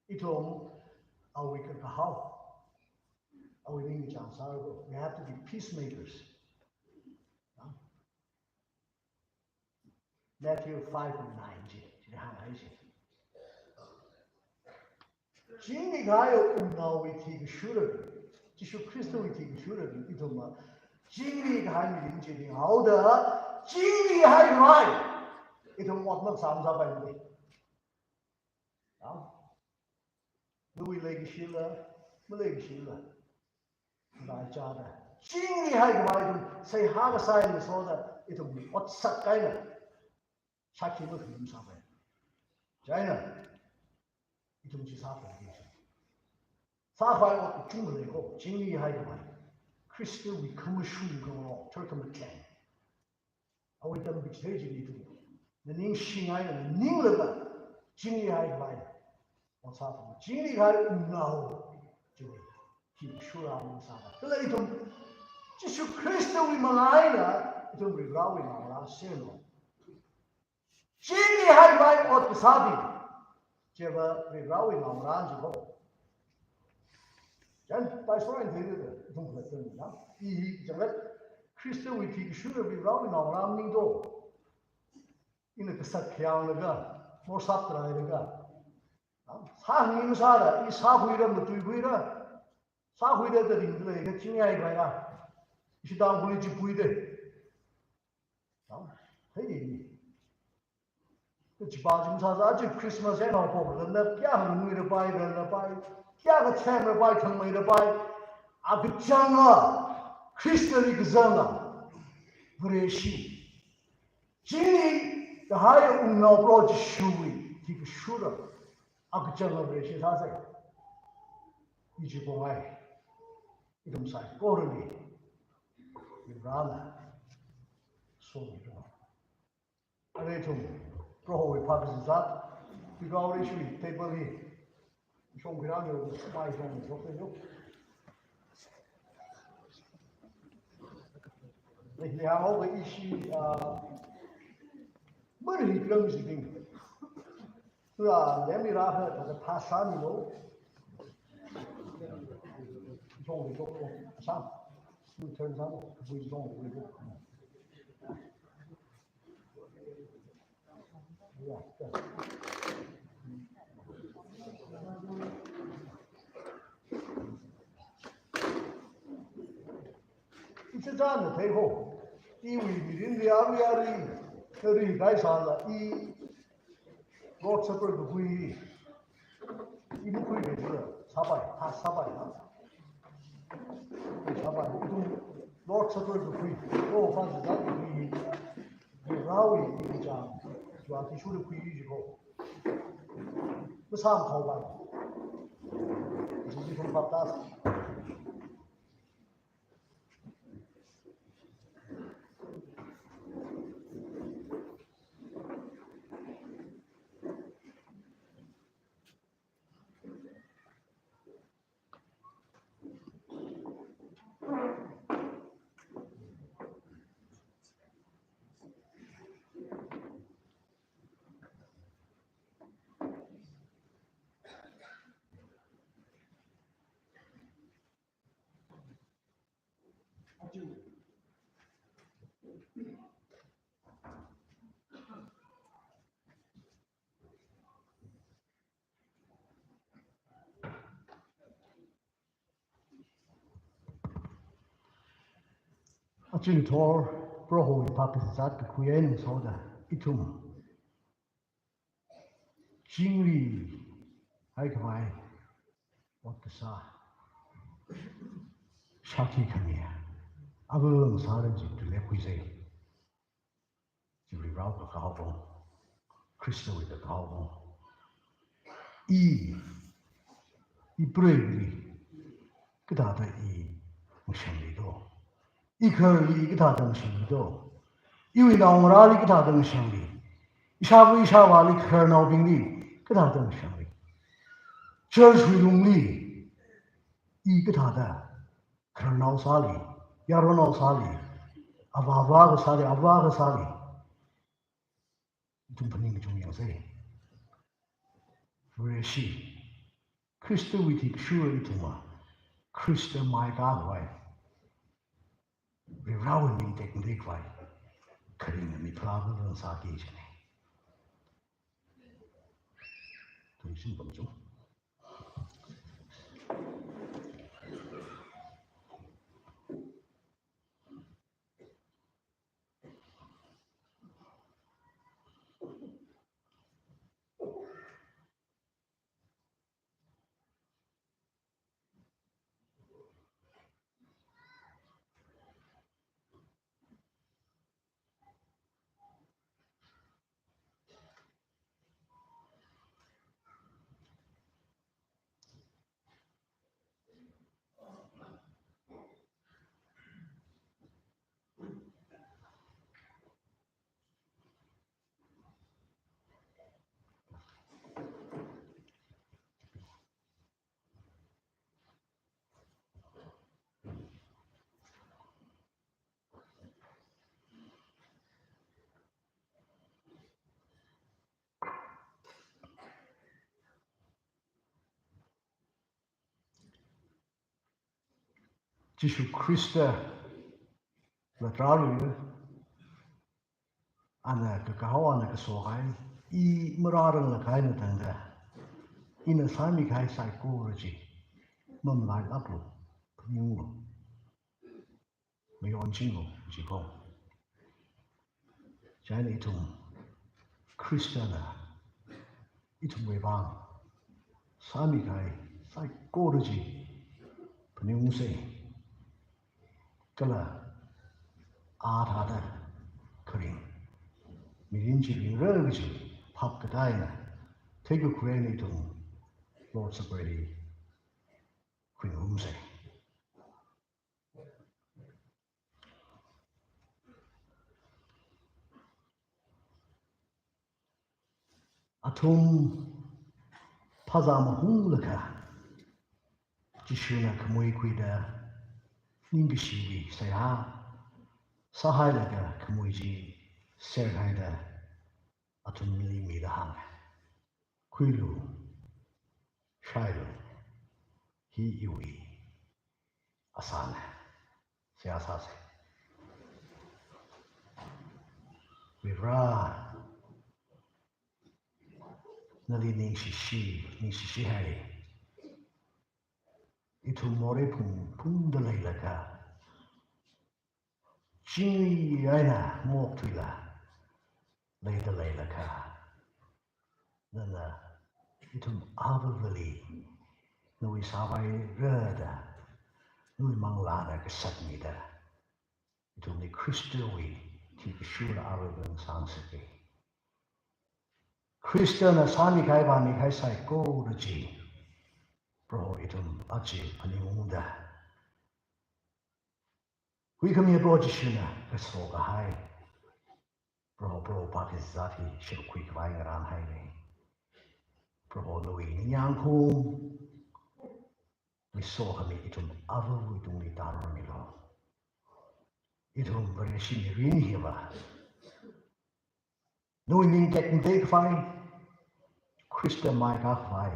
Ithum awui kakahao, Awui ningchāng sāra ko, we have to be peacemakers. Matthew five and nine chi, chili hānghai chi. Chingri kahai wungnaowui thikashura, Jishu Khristawui thikashura ithumva chingri kahai mirin chili haoda, chingri haikhavai ithum ot masāsāpaimana. Nawui leikashila, maleikashila, ngachāda, chingri haikhavai ithum seihā kasā eina soda, ithum otsak eina shākhi makhami masāpai. Chieina ithum chi sāpai chi. Sākhavai ot kachungkha lei ko, chingri haikhavai. Khristawui khamashung khangarong, thar khamatheng. Awui tamchithei chili ithum, naningshingai, naninglaga, chingri haikhavai ot sāpai. Chingri kahai wungnao chiwui thikashura masāda, kala ithum Jishu Khristawui mangā eina ithum Varivarawui naongarā sālu. Chingri haikhavai ot kasābing chiva Varivarawui naongarā chi ko. Chieina Paishoran theida, ithum khalattana, i hi chāngat Khristawui thikashura Varivarawui naongarā maningdo. Ina kasak khayānglaga, morsap tarailaga, sāngai masāra, i sākhuira, matuikhuira, sākhuida da ringda leikha chingri haikhavai ra. Ishi Tangkhulli chipuida. Hei, kachipa chi masāsa, aja Christmas eina haophok, rānna kayākha ngui rāpai, rānna pai, kayākha themrāpai, thangmeirāpai. Akachanga, Khristali kazanga Vareshi, chingri kahai wungnao Proho Jishuwui thikashura akachanga Vareshi sāsa. I chi pongai. Ithum saikorali Varivarana somiranu. Arui ithum Prohowui phākazāt, Varivarali shui table hi shongkhuiranu, mai shongshok sālu. Lei, lei, hānghaowa ishi, ah, mari hi piram si ding. Tura lemli rākha, thāda phāsāmilu. Shongshok, shong, sam. Turn sam, bui shong, bui shong. Ichichāna thei ho. Iwui mirinli arui arui, arui kaisāla i Lord Supper kakhui, i makhuiakha sāpai, ha sāpai ha. Sāpai, ithum Lord Supper kakhui, Proho phākazāt kakhui hi, Varivarawui ningchāng, chiwui athishurda khui ji ko. Masāmkhaopai. Jiji kum baptize. Achingthor Prohowui phākazāt kakhui eina soda ithum chingri haikhavai ot kasā shākhi khami, alang sāran chi tule khuisei. Chi Varivarāwui kakao, Khristawui kakao. I, i preili kathāda i mashangli do? I khararli kathāda mashangli do? Iwui naongarāli kathāda mashangli? Ishāva ishāvāli, khararnaobingli kathāda mashangli? Church wui lungli i kathāda khararnao sāli, yaronnao sāli, avāvā kasāli, avā kasāli? Ithum phaning kachungkha yangsei. Vareshi, Khristawui thikashura ithumva Khrista mai kakhavai, Varivarāwui ming tekmateikhavai kharinga miphalā vang sāki kajina. Tui sing pam chung. Jishu Khristala tarāluiya, ana kakahao, ana kaso kahai, i marāranglakha eina tangda, ina sāmikahai saikora chi mamalailāklu, phaningunglu, mayonchinglu, jiko. Chieina ithum Khristana ithumwui vang sāmikahai saikora chi phaningungsei. Kala a thāda kharing mirin chi ringra kaji phap katā eina theikakhui eina ithum Lord's Supper hi khuingarumsei. Athum phazā mahunglakha, Jishuna khamui khuida ningkashiwui seihā sāhailaga khamui chi serhaida athumli mida hānga, "Khuilu, shailu, hi iwui asāna." Seihā sāsei. Varivarā, nali ningshishi, ningshishihai. Ithum morei phung phungda leilakha, chingri eina mokthuila leida leilakha, nana ithum avāvali nawui sāvaira da, nawui manglāna kasat mida, ithumli Khristawui thikashura avāva ngasāngasakki. Khristana sāmikahai vāmikahai saikora chi Proho ithum aja phaningungda, huikhamiya Proho Jishuna kaso kahai, Proho, Proho pākazat hi shimkhur khavai ngarānhaira. Proho, nawui ningyāng khungwui sokhami ithum avāvawui tungli tārarmilu. Ithum Vareshi mirin hiva nawui ming tekmateikhavai, Khrista mai kakhavai,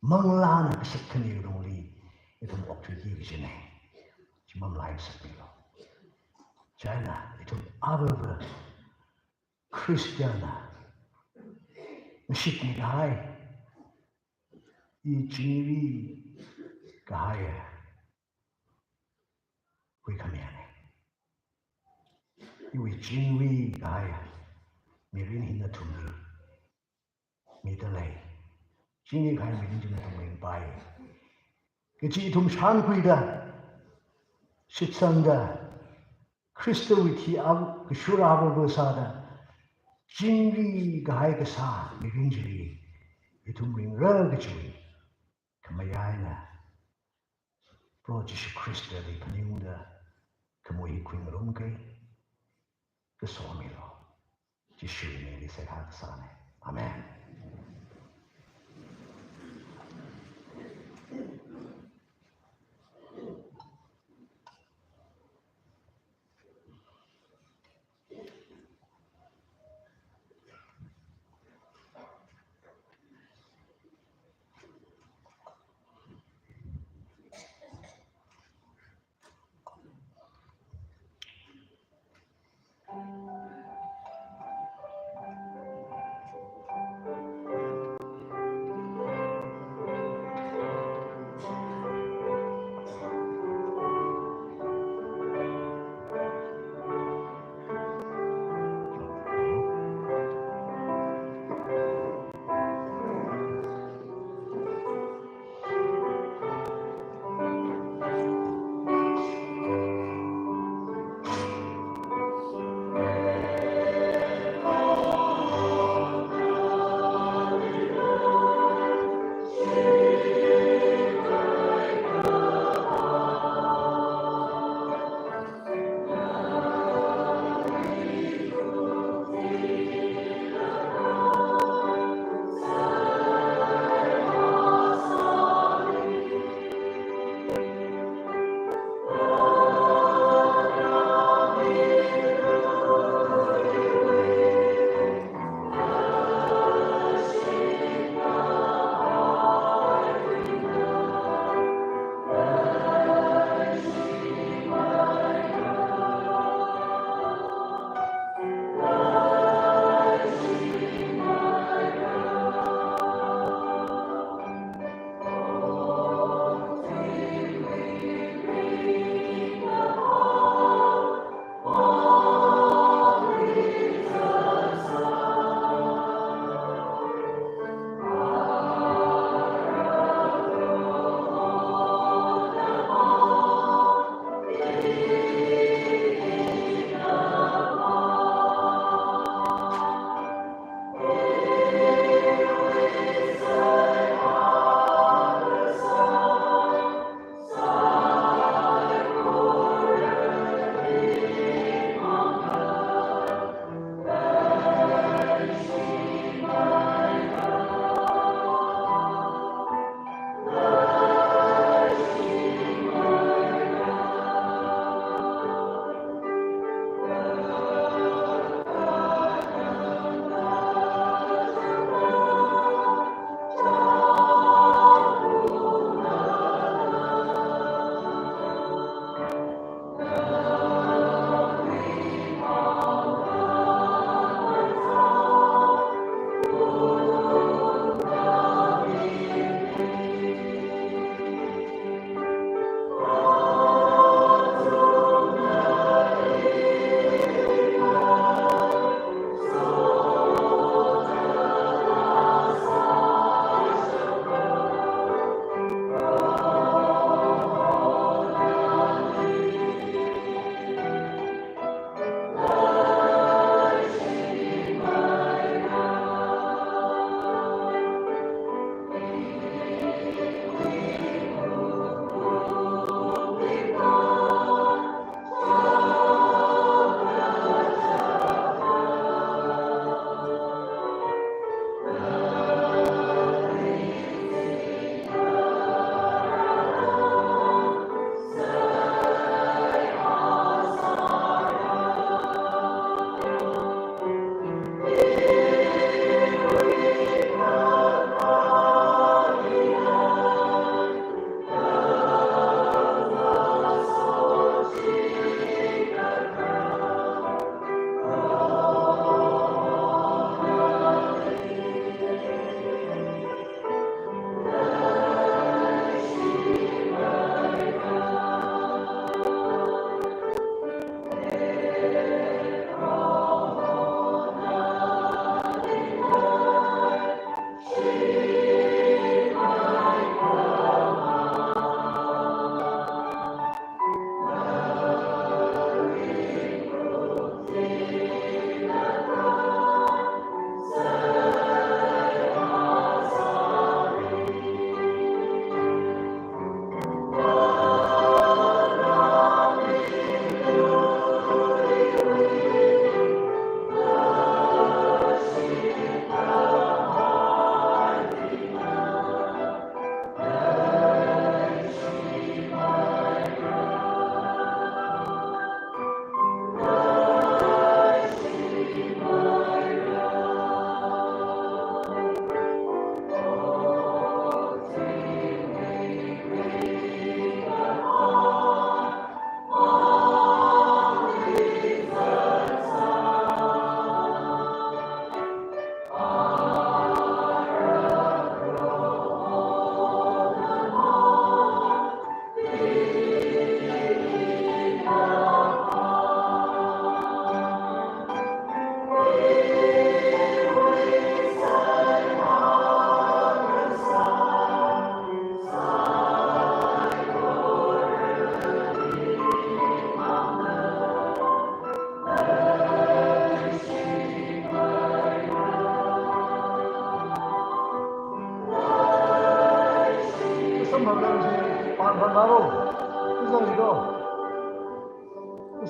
manglāna kasat khani lungli ithum okthuiki kajina. Chi mamalai ngasakmilu. Chieina ithum avāva Khristana mashitmi kahai, i chingri kahaiya huikhamiyana. Iwui chingri kahaiya mirin hi nathumli mida lei. Chingri kahai mirin chi nathum ringpai. Kaji ithum shānkhuida, shitsangda, Khristawui thi a kashura avāva sāda, chingri kahai kasā mirin chili ithum ringra kajiwui khamayā eina Proho Jishu Khristali phaningungda khamui hi khuingarumki, kasomilu. Jishuwui mingli seihā kasāna. Amen.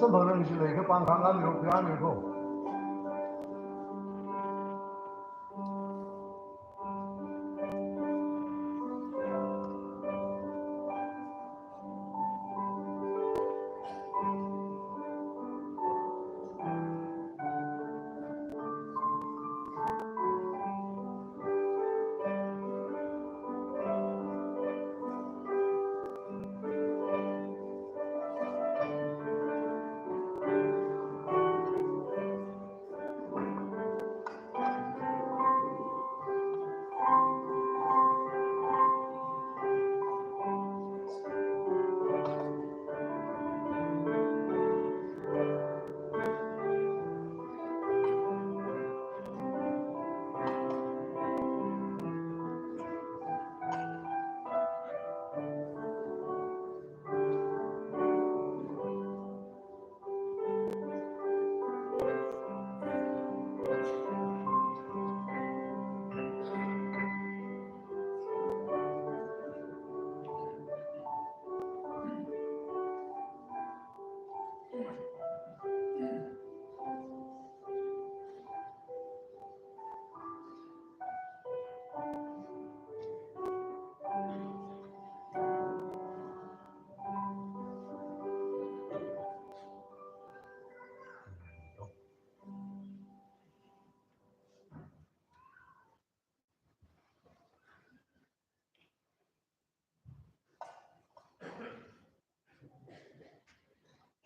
samphangranglui jilei kapang khangami ro, khuyami ro.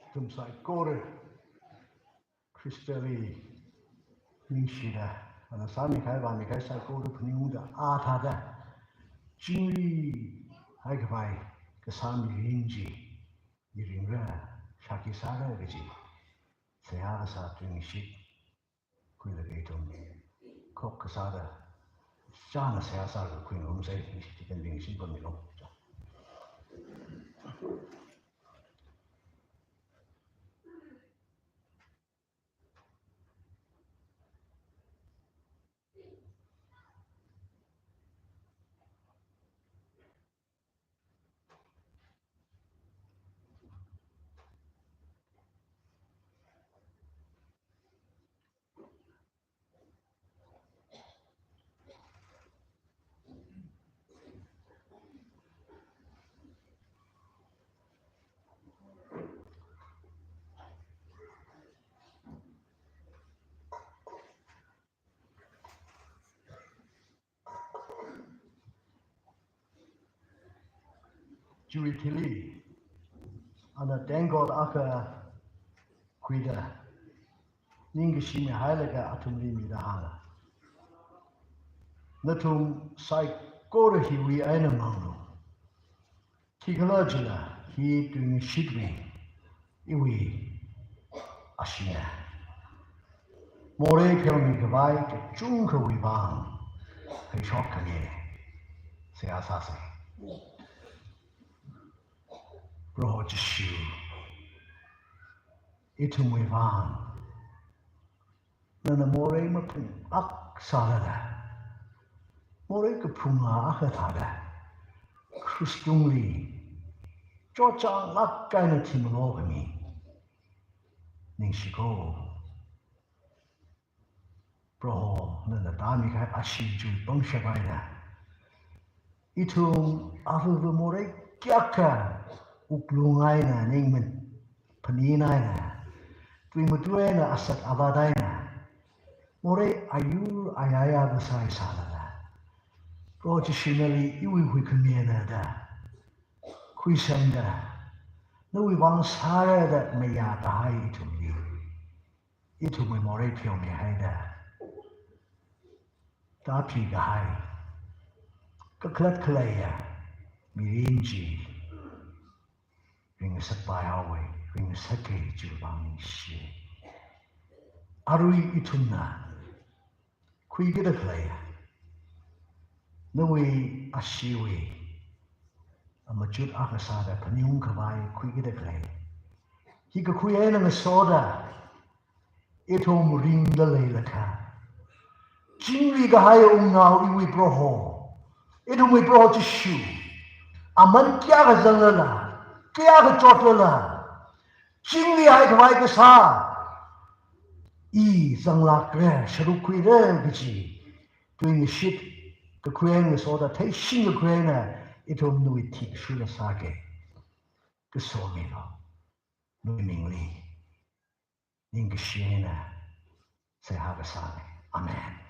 Ithum saikora Khristali ningshida, ana sāmikahai, vāmikahai saikora phaningungda, a thāda chingri haikhavai kasā mirin chi miringra, shākhi sāra kaji seihā kasā tuingashit khuilaga ithum khok kasāda chāna seihā sālaga khuingarumsa, ningshi chikānbing singpammilu. Chiwui thili, ana tengkot akha khuida, ningkashi mihailaga athumli mida hānga. Nathum saikora hiwui eina manglu. Khikhalajila hi tuingashitwui iwui asheena. Morei pheomikhavai kachungkhawui vang pheishokkhange. Seihā sāsa. Proho Jishu, ithumwui vang nana morei maphung akha sālala, morei kaphunga akha thāda, krush tungli chotchānglāk eina thimalo khami ningshiko. Proho, nana tāmikahai ashee chi pangshap eina ithum aruiva morei kayākha wuklung eina, ningman phaning eina, tui matui eina, asat avat eina morei ayur ayāya kasā sālala, Proho Jishu nali iwui huikhami eina da khuisamda, nawui vang sāra da mayākahai ithumli, ithumwui morei pheomihaida, tāphikahai kakhalat khaleiya mirin chi ringngasakpai haowa, ringngasaka chiwui vang ningshi. Arui ithumna khuikida khalei, nawui asheewui amachut akha sāda phaningungkhavai khuikida khalei, hi kakhui eina ngasoda ithum ringda leilakha, chingrikahai wungnao iwui Proho, ithumwui Proho Jishu, aman kayākha zanglala, kayākha chotlala, chingri haikhavai kasā, i zanglākra, sharuk khuira kaji tuingashit kakhuina ngasoda theishing kakhuina ithum nuithik shula sāga. Kasomilu, nawui mingli ningkashi eina seihā kasāna. Amen.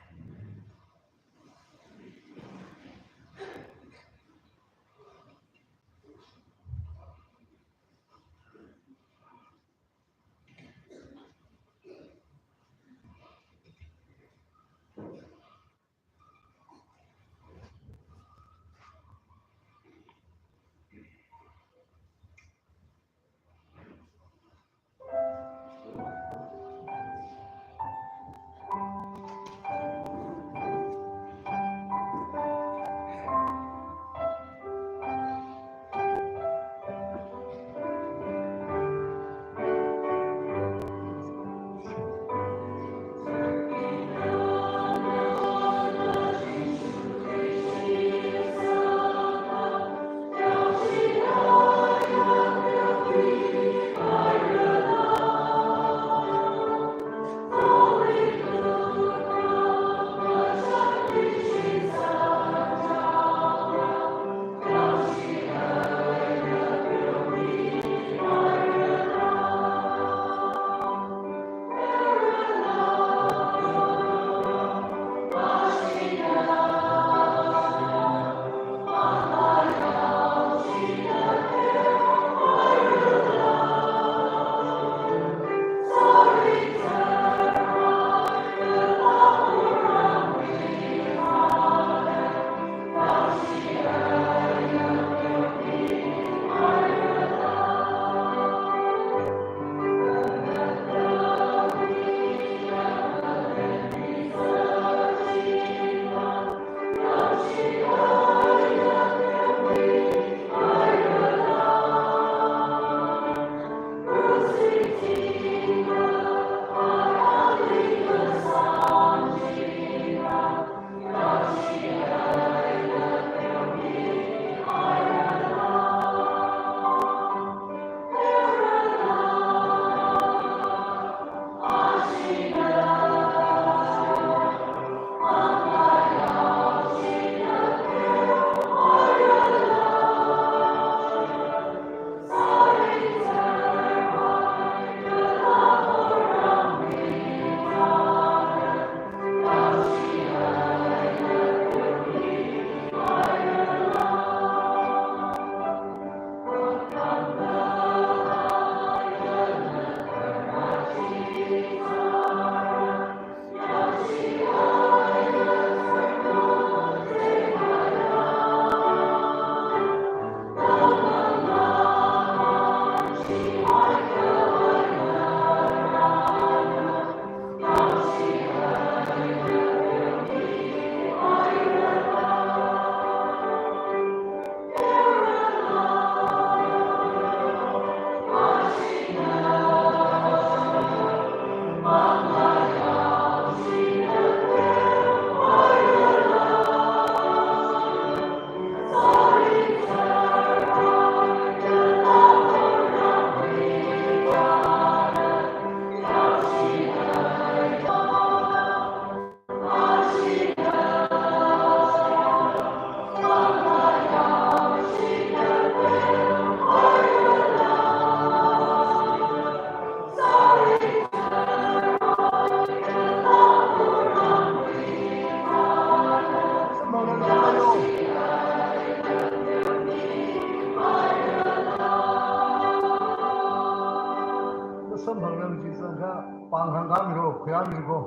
Samphangna chi sangkha, pāng hāngkāmiro, khuirāmiro.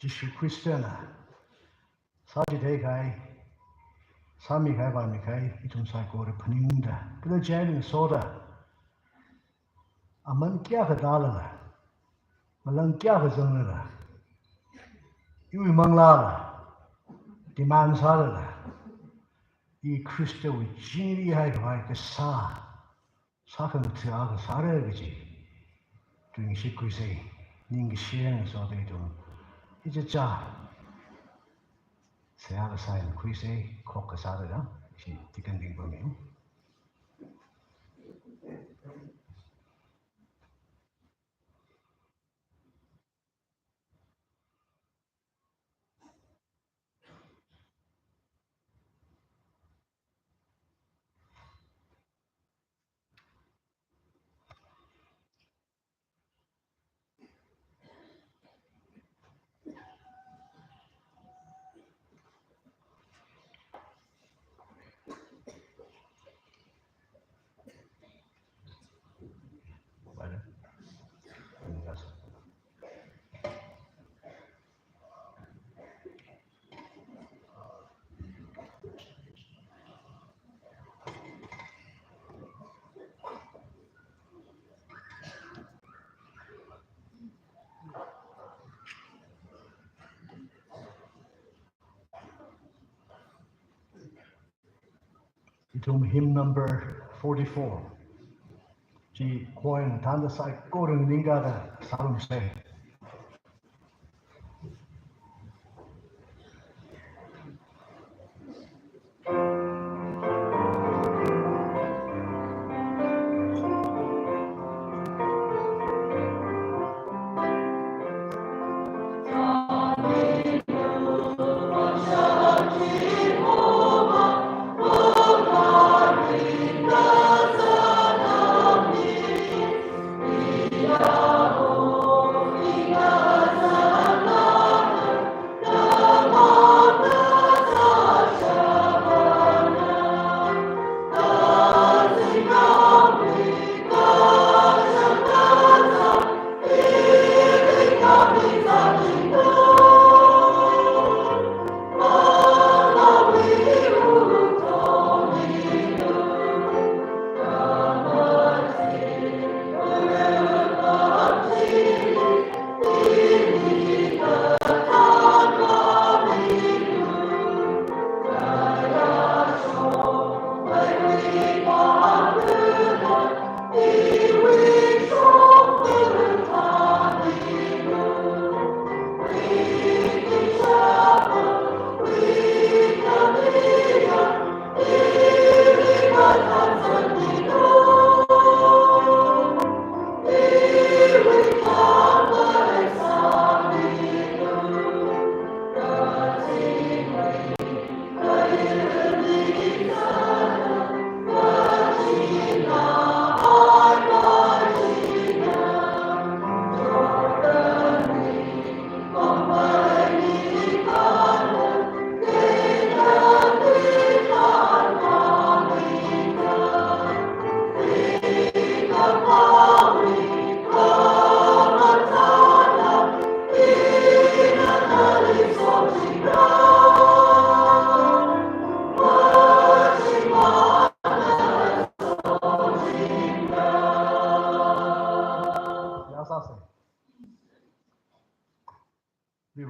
Jishu Khristana sāchithei kahai, sāmi kahai, vāmi kahai, ithum saikora phaningungda, kala chieina ngasoda, aman kayākha tālala, malang kayākha zanglala, iwui manglāla demand sālala, i Khristawui chingrihai khavai kasā sākhangatha akha sāra kaji tuingashit khuisa, ningkashi eina ngasoda ithum ichichā seihā kasā eina khuisa, khokkha sāda, ishi tikanding pami. Ithum hymn number forty-four chi choir thānda saikora nganingkāda sārumsa.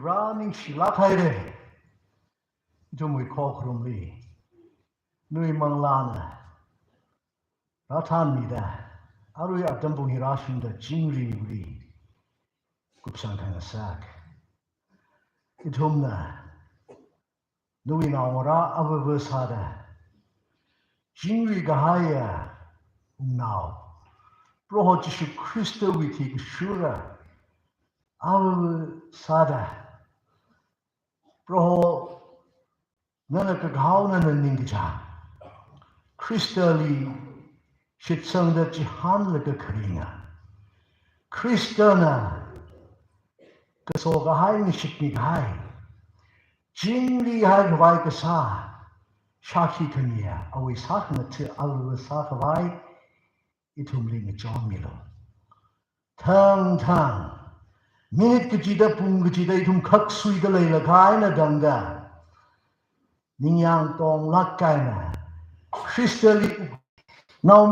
Vare ningshilāk haira. Ithumwui khokharumli nawui manglāna rāthānmida, arui atam pung hi rāshungda chingrili kupsang khangasak. Ithumna nawui naongarā avāva sāda, chingri kahaiya wungnao Proho Jishu Khristawui thi kashura avāva sāda, Proho, nana kakahao, nana ningkachāng, Khristali shitsangda chihānlaga kharinga, Khristana kaso kahai, ngashitmi kahai, chingrihai khavai kasā, shākhi khamiya awui sākhangatha avāva sākhavai ithumli ngachonmilu. Thangthang minute kachida pung kachida ithum khaksuida leilakha eina tangda ningyāng tonglāk kahaina. Khristali nao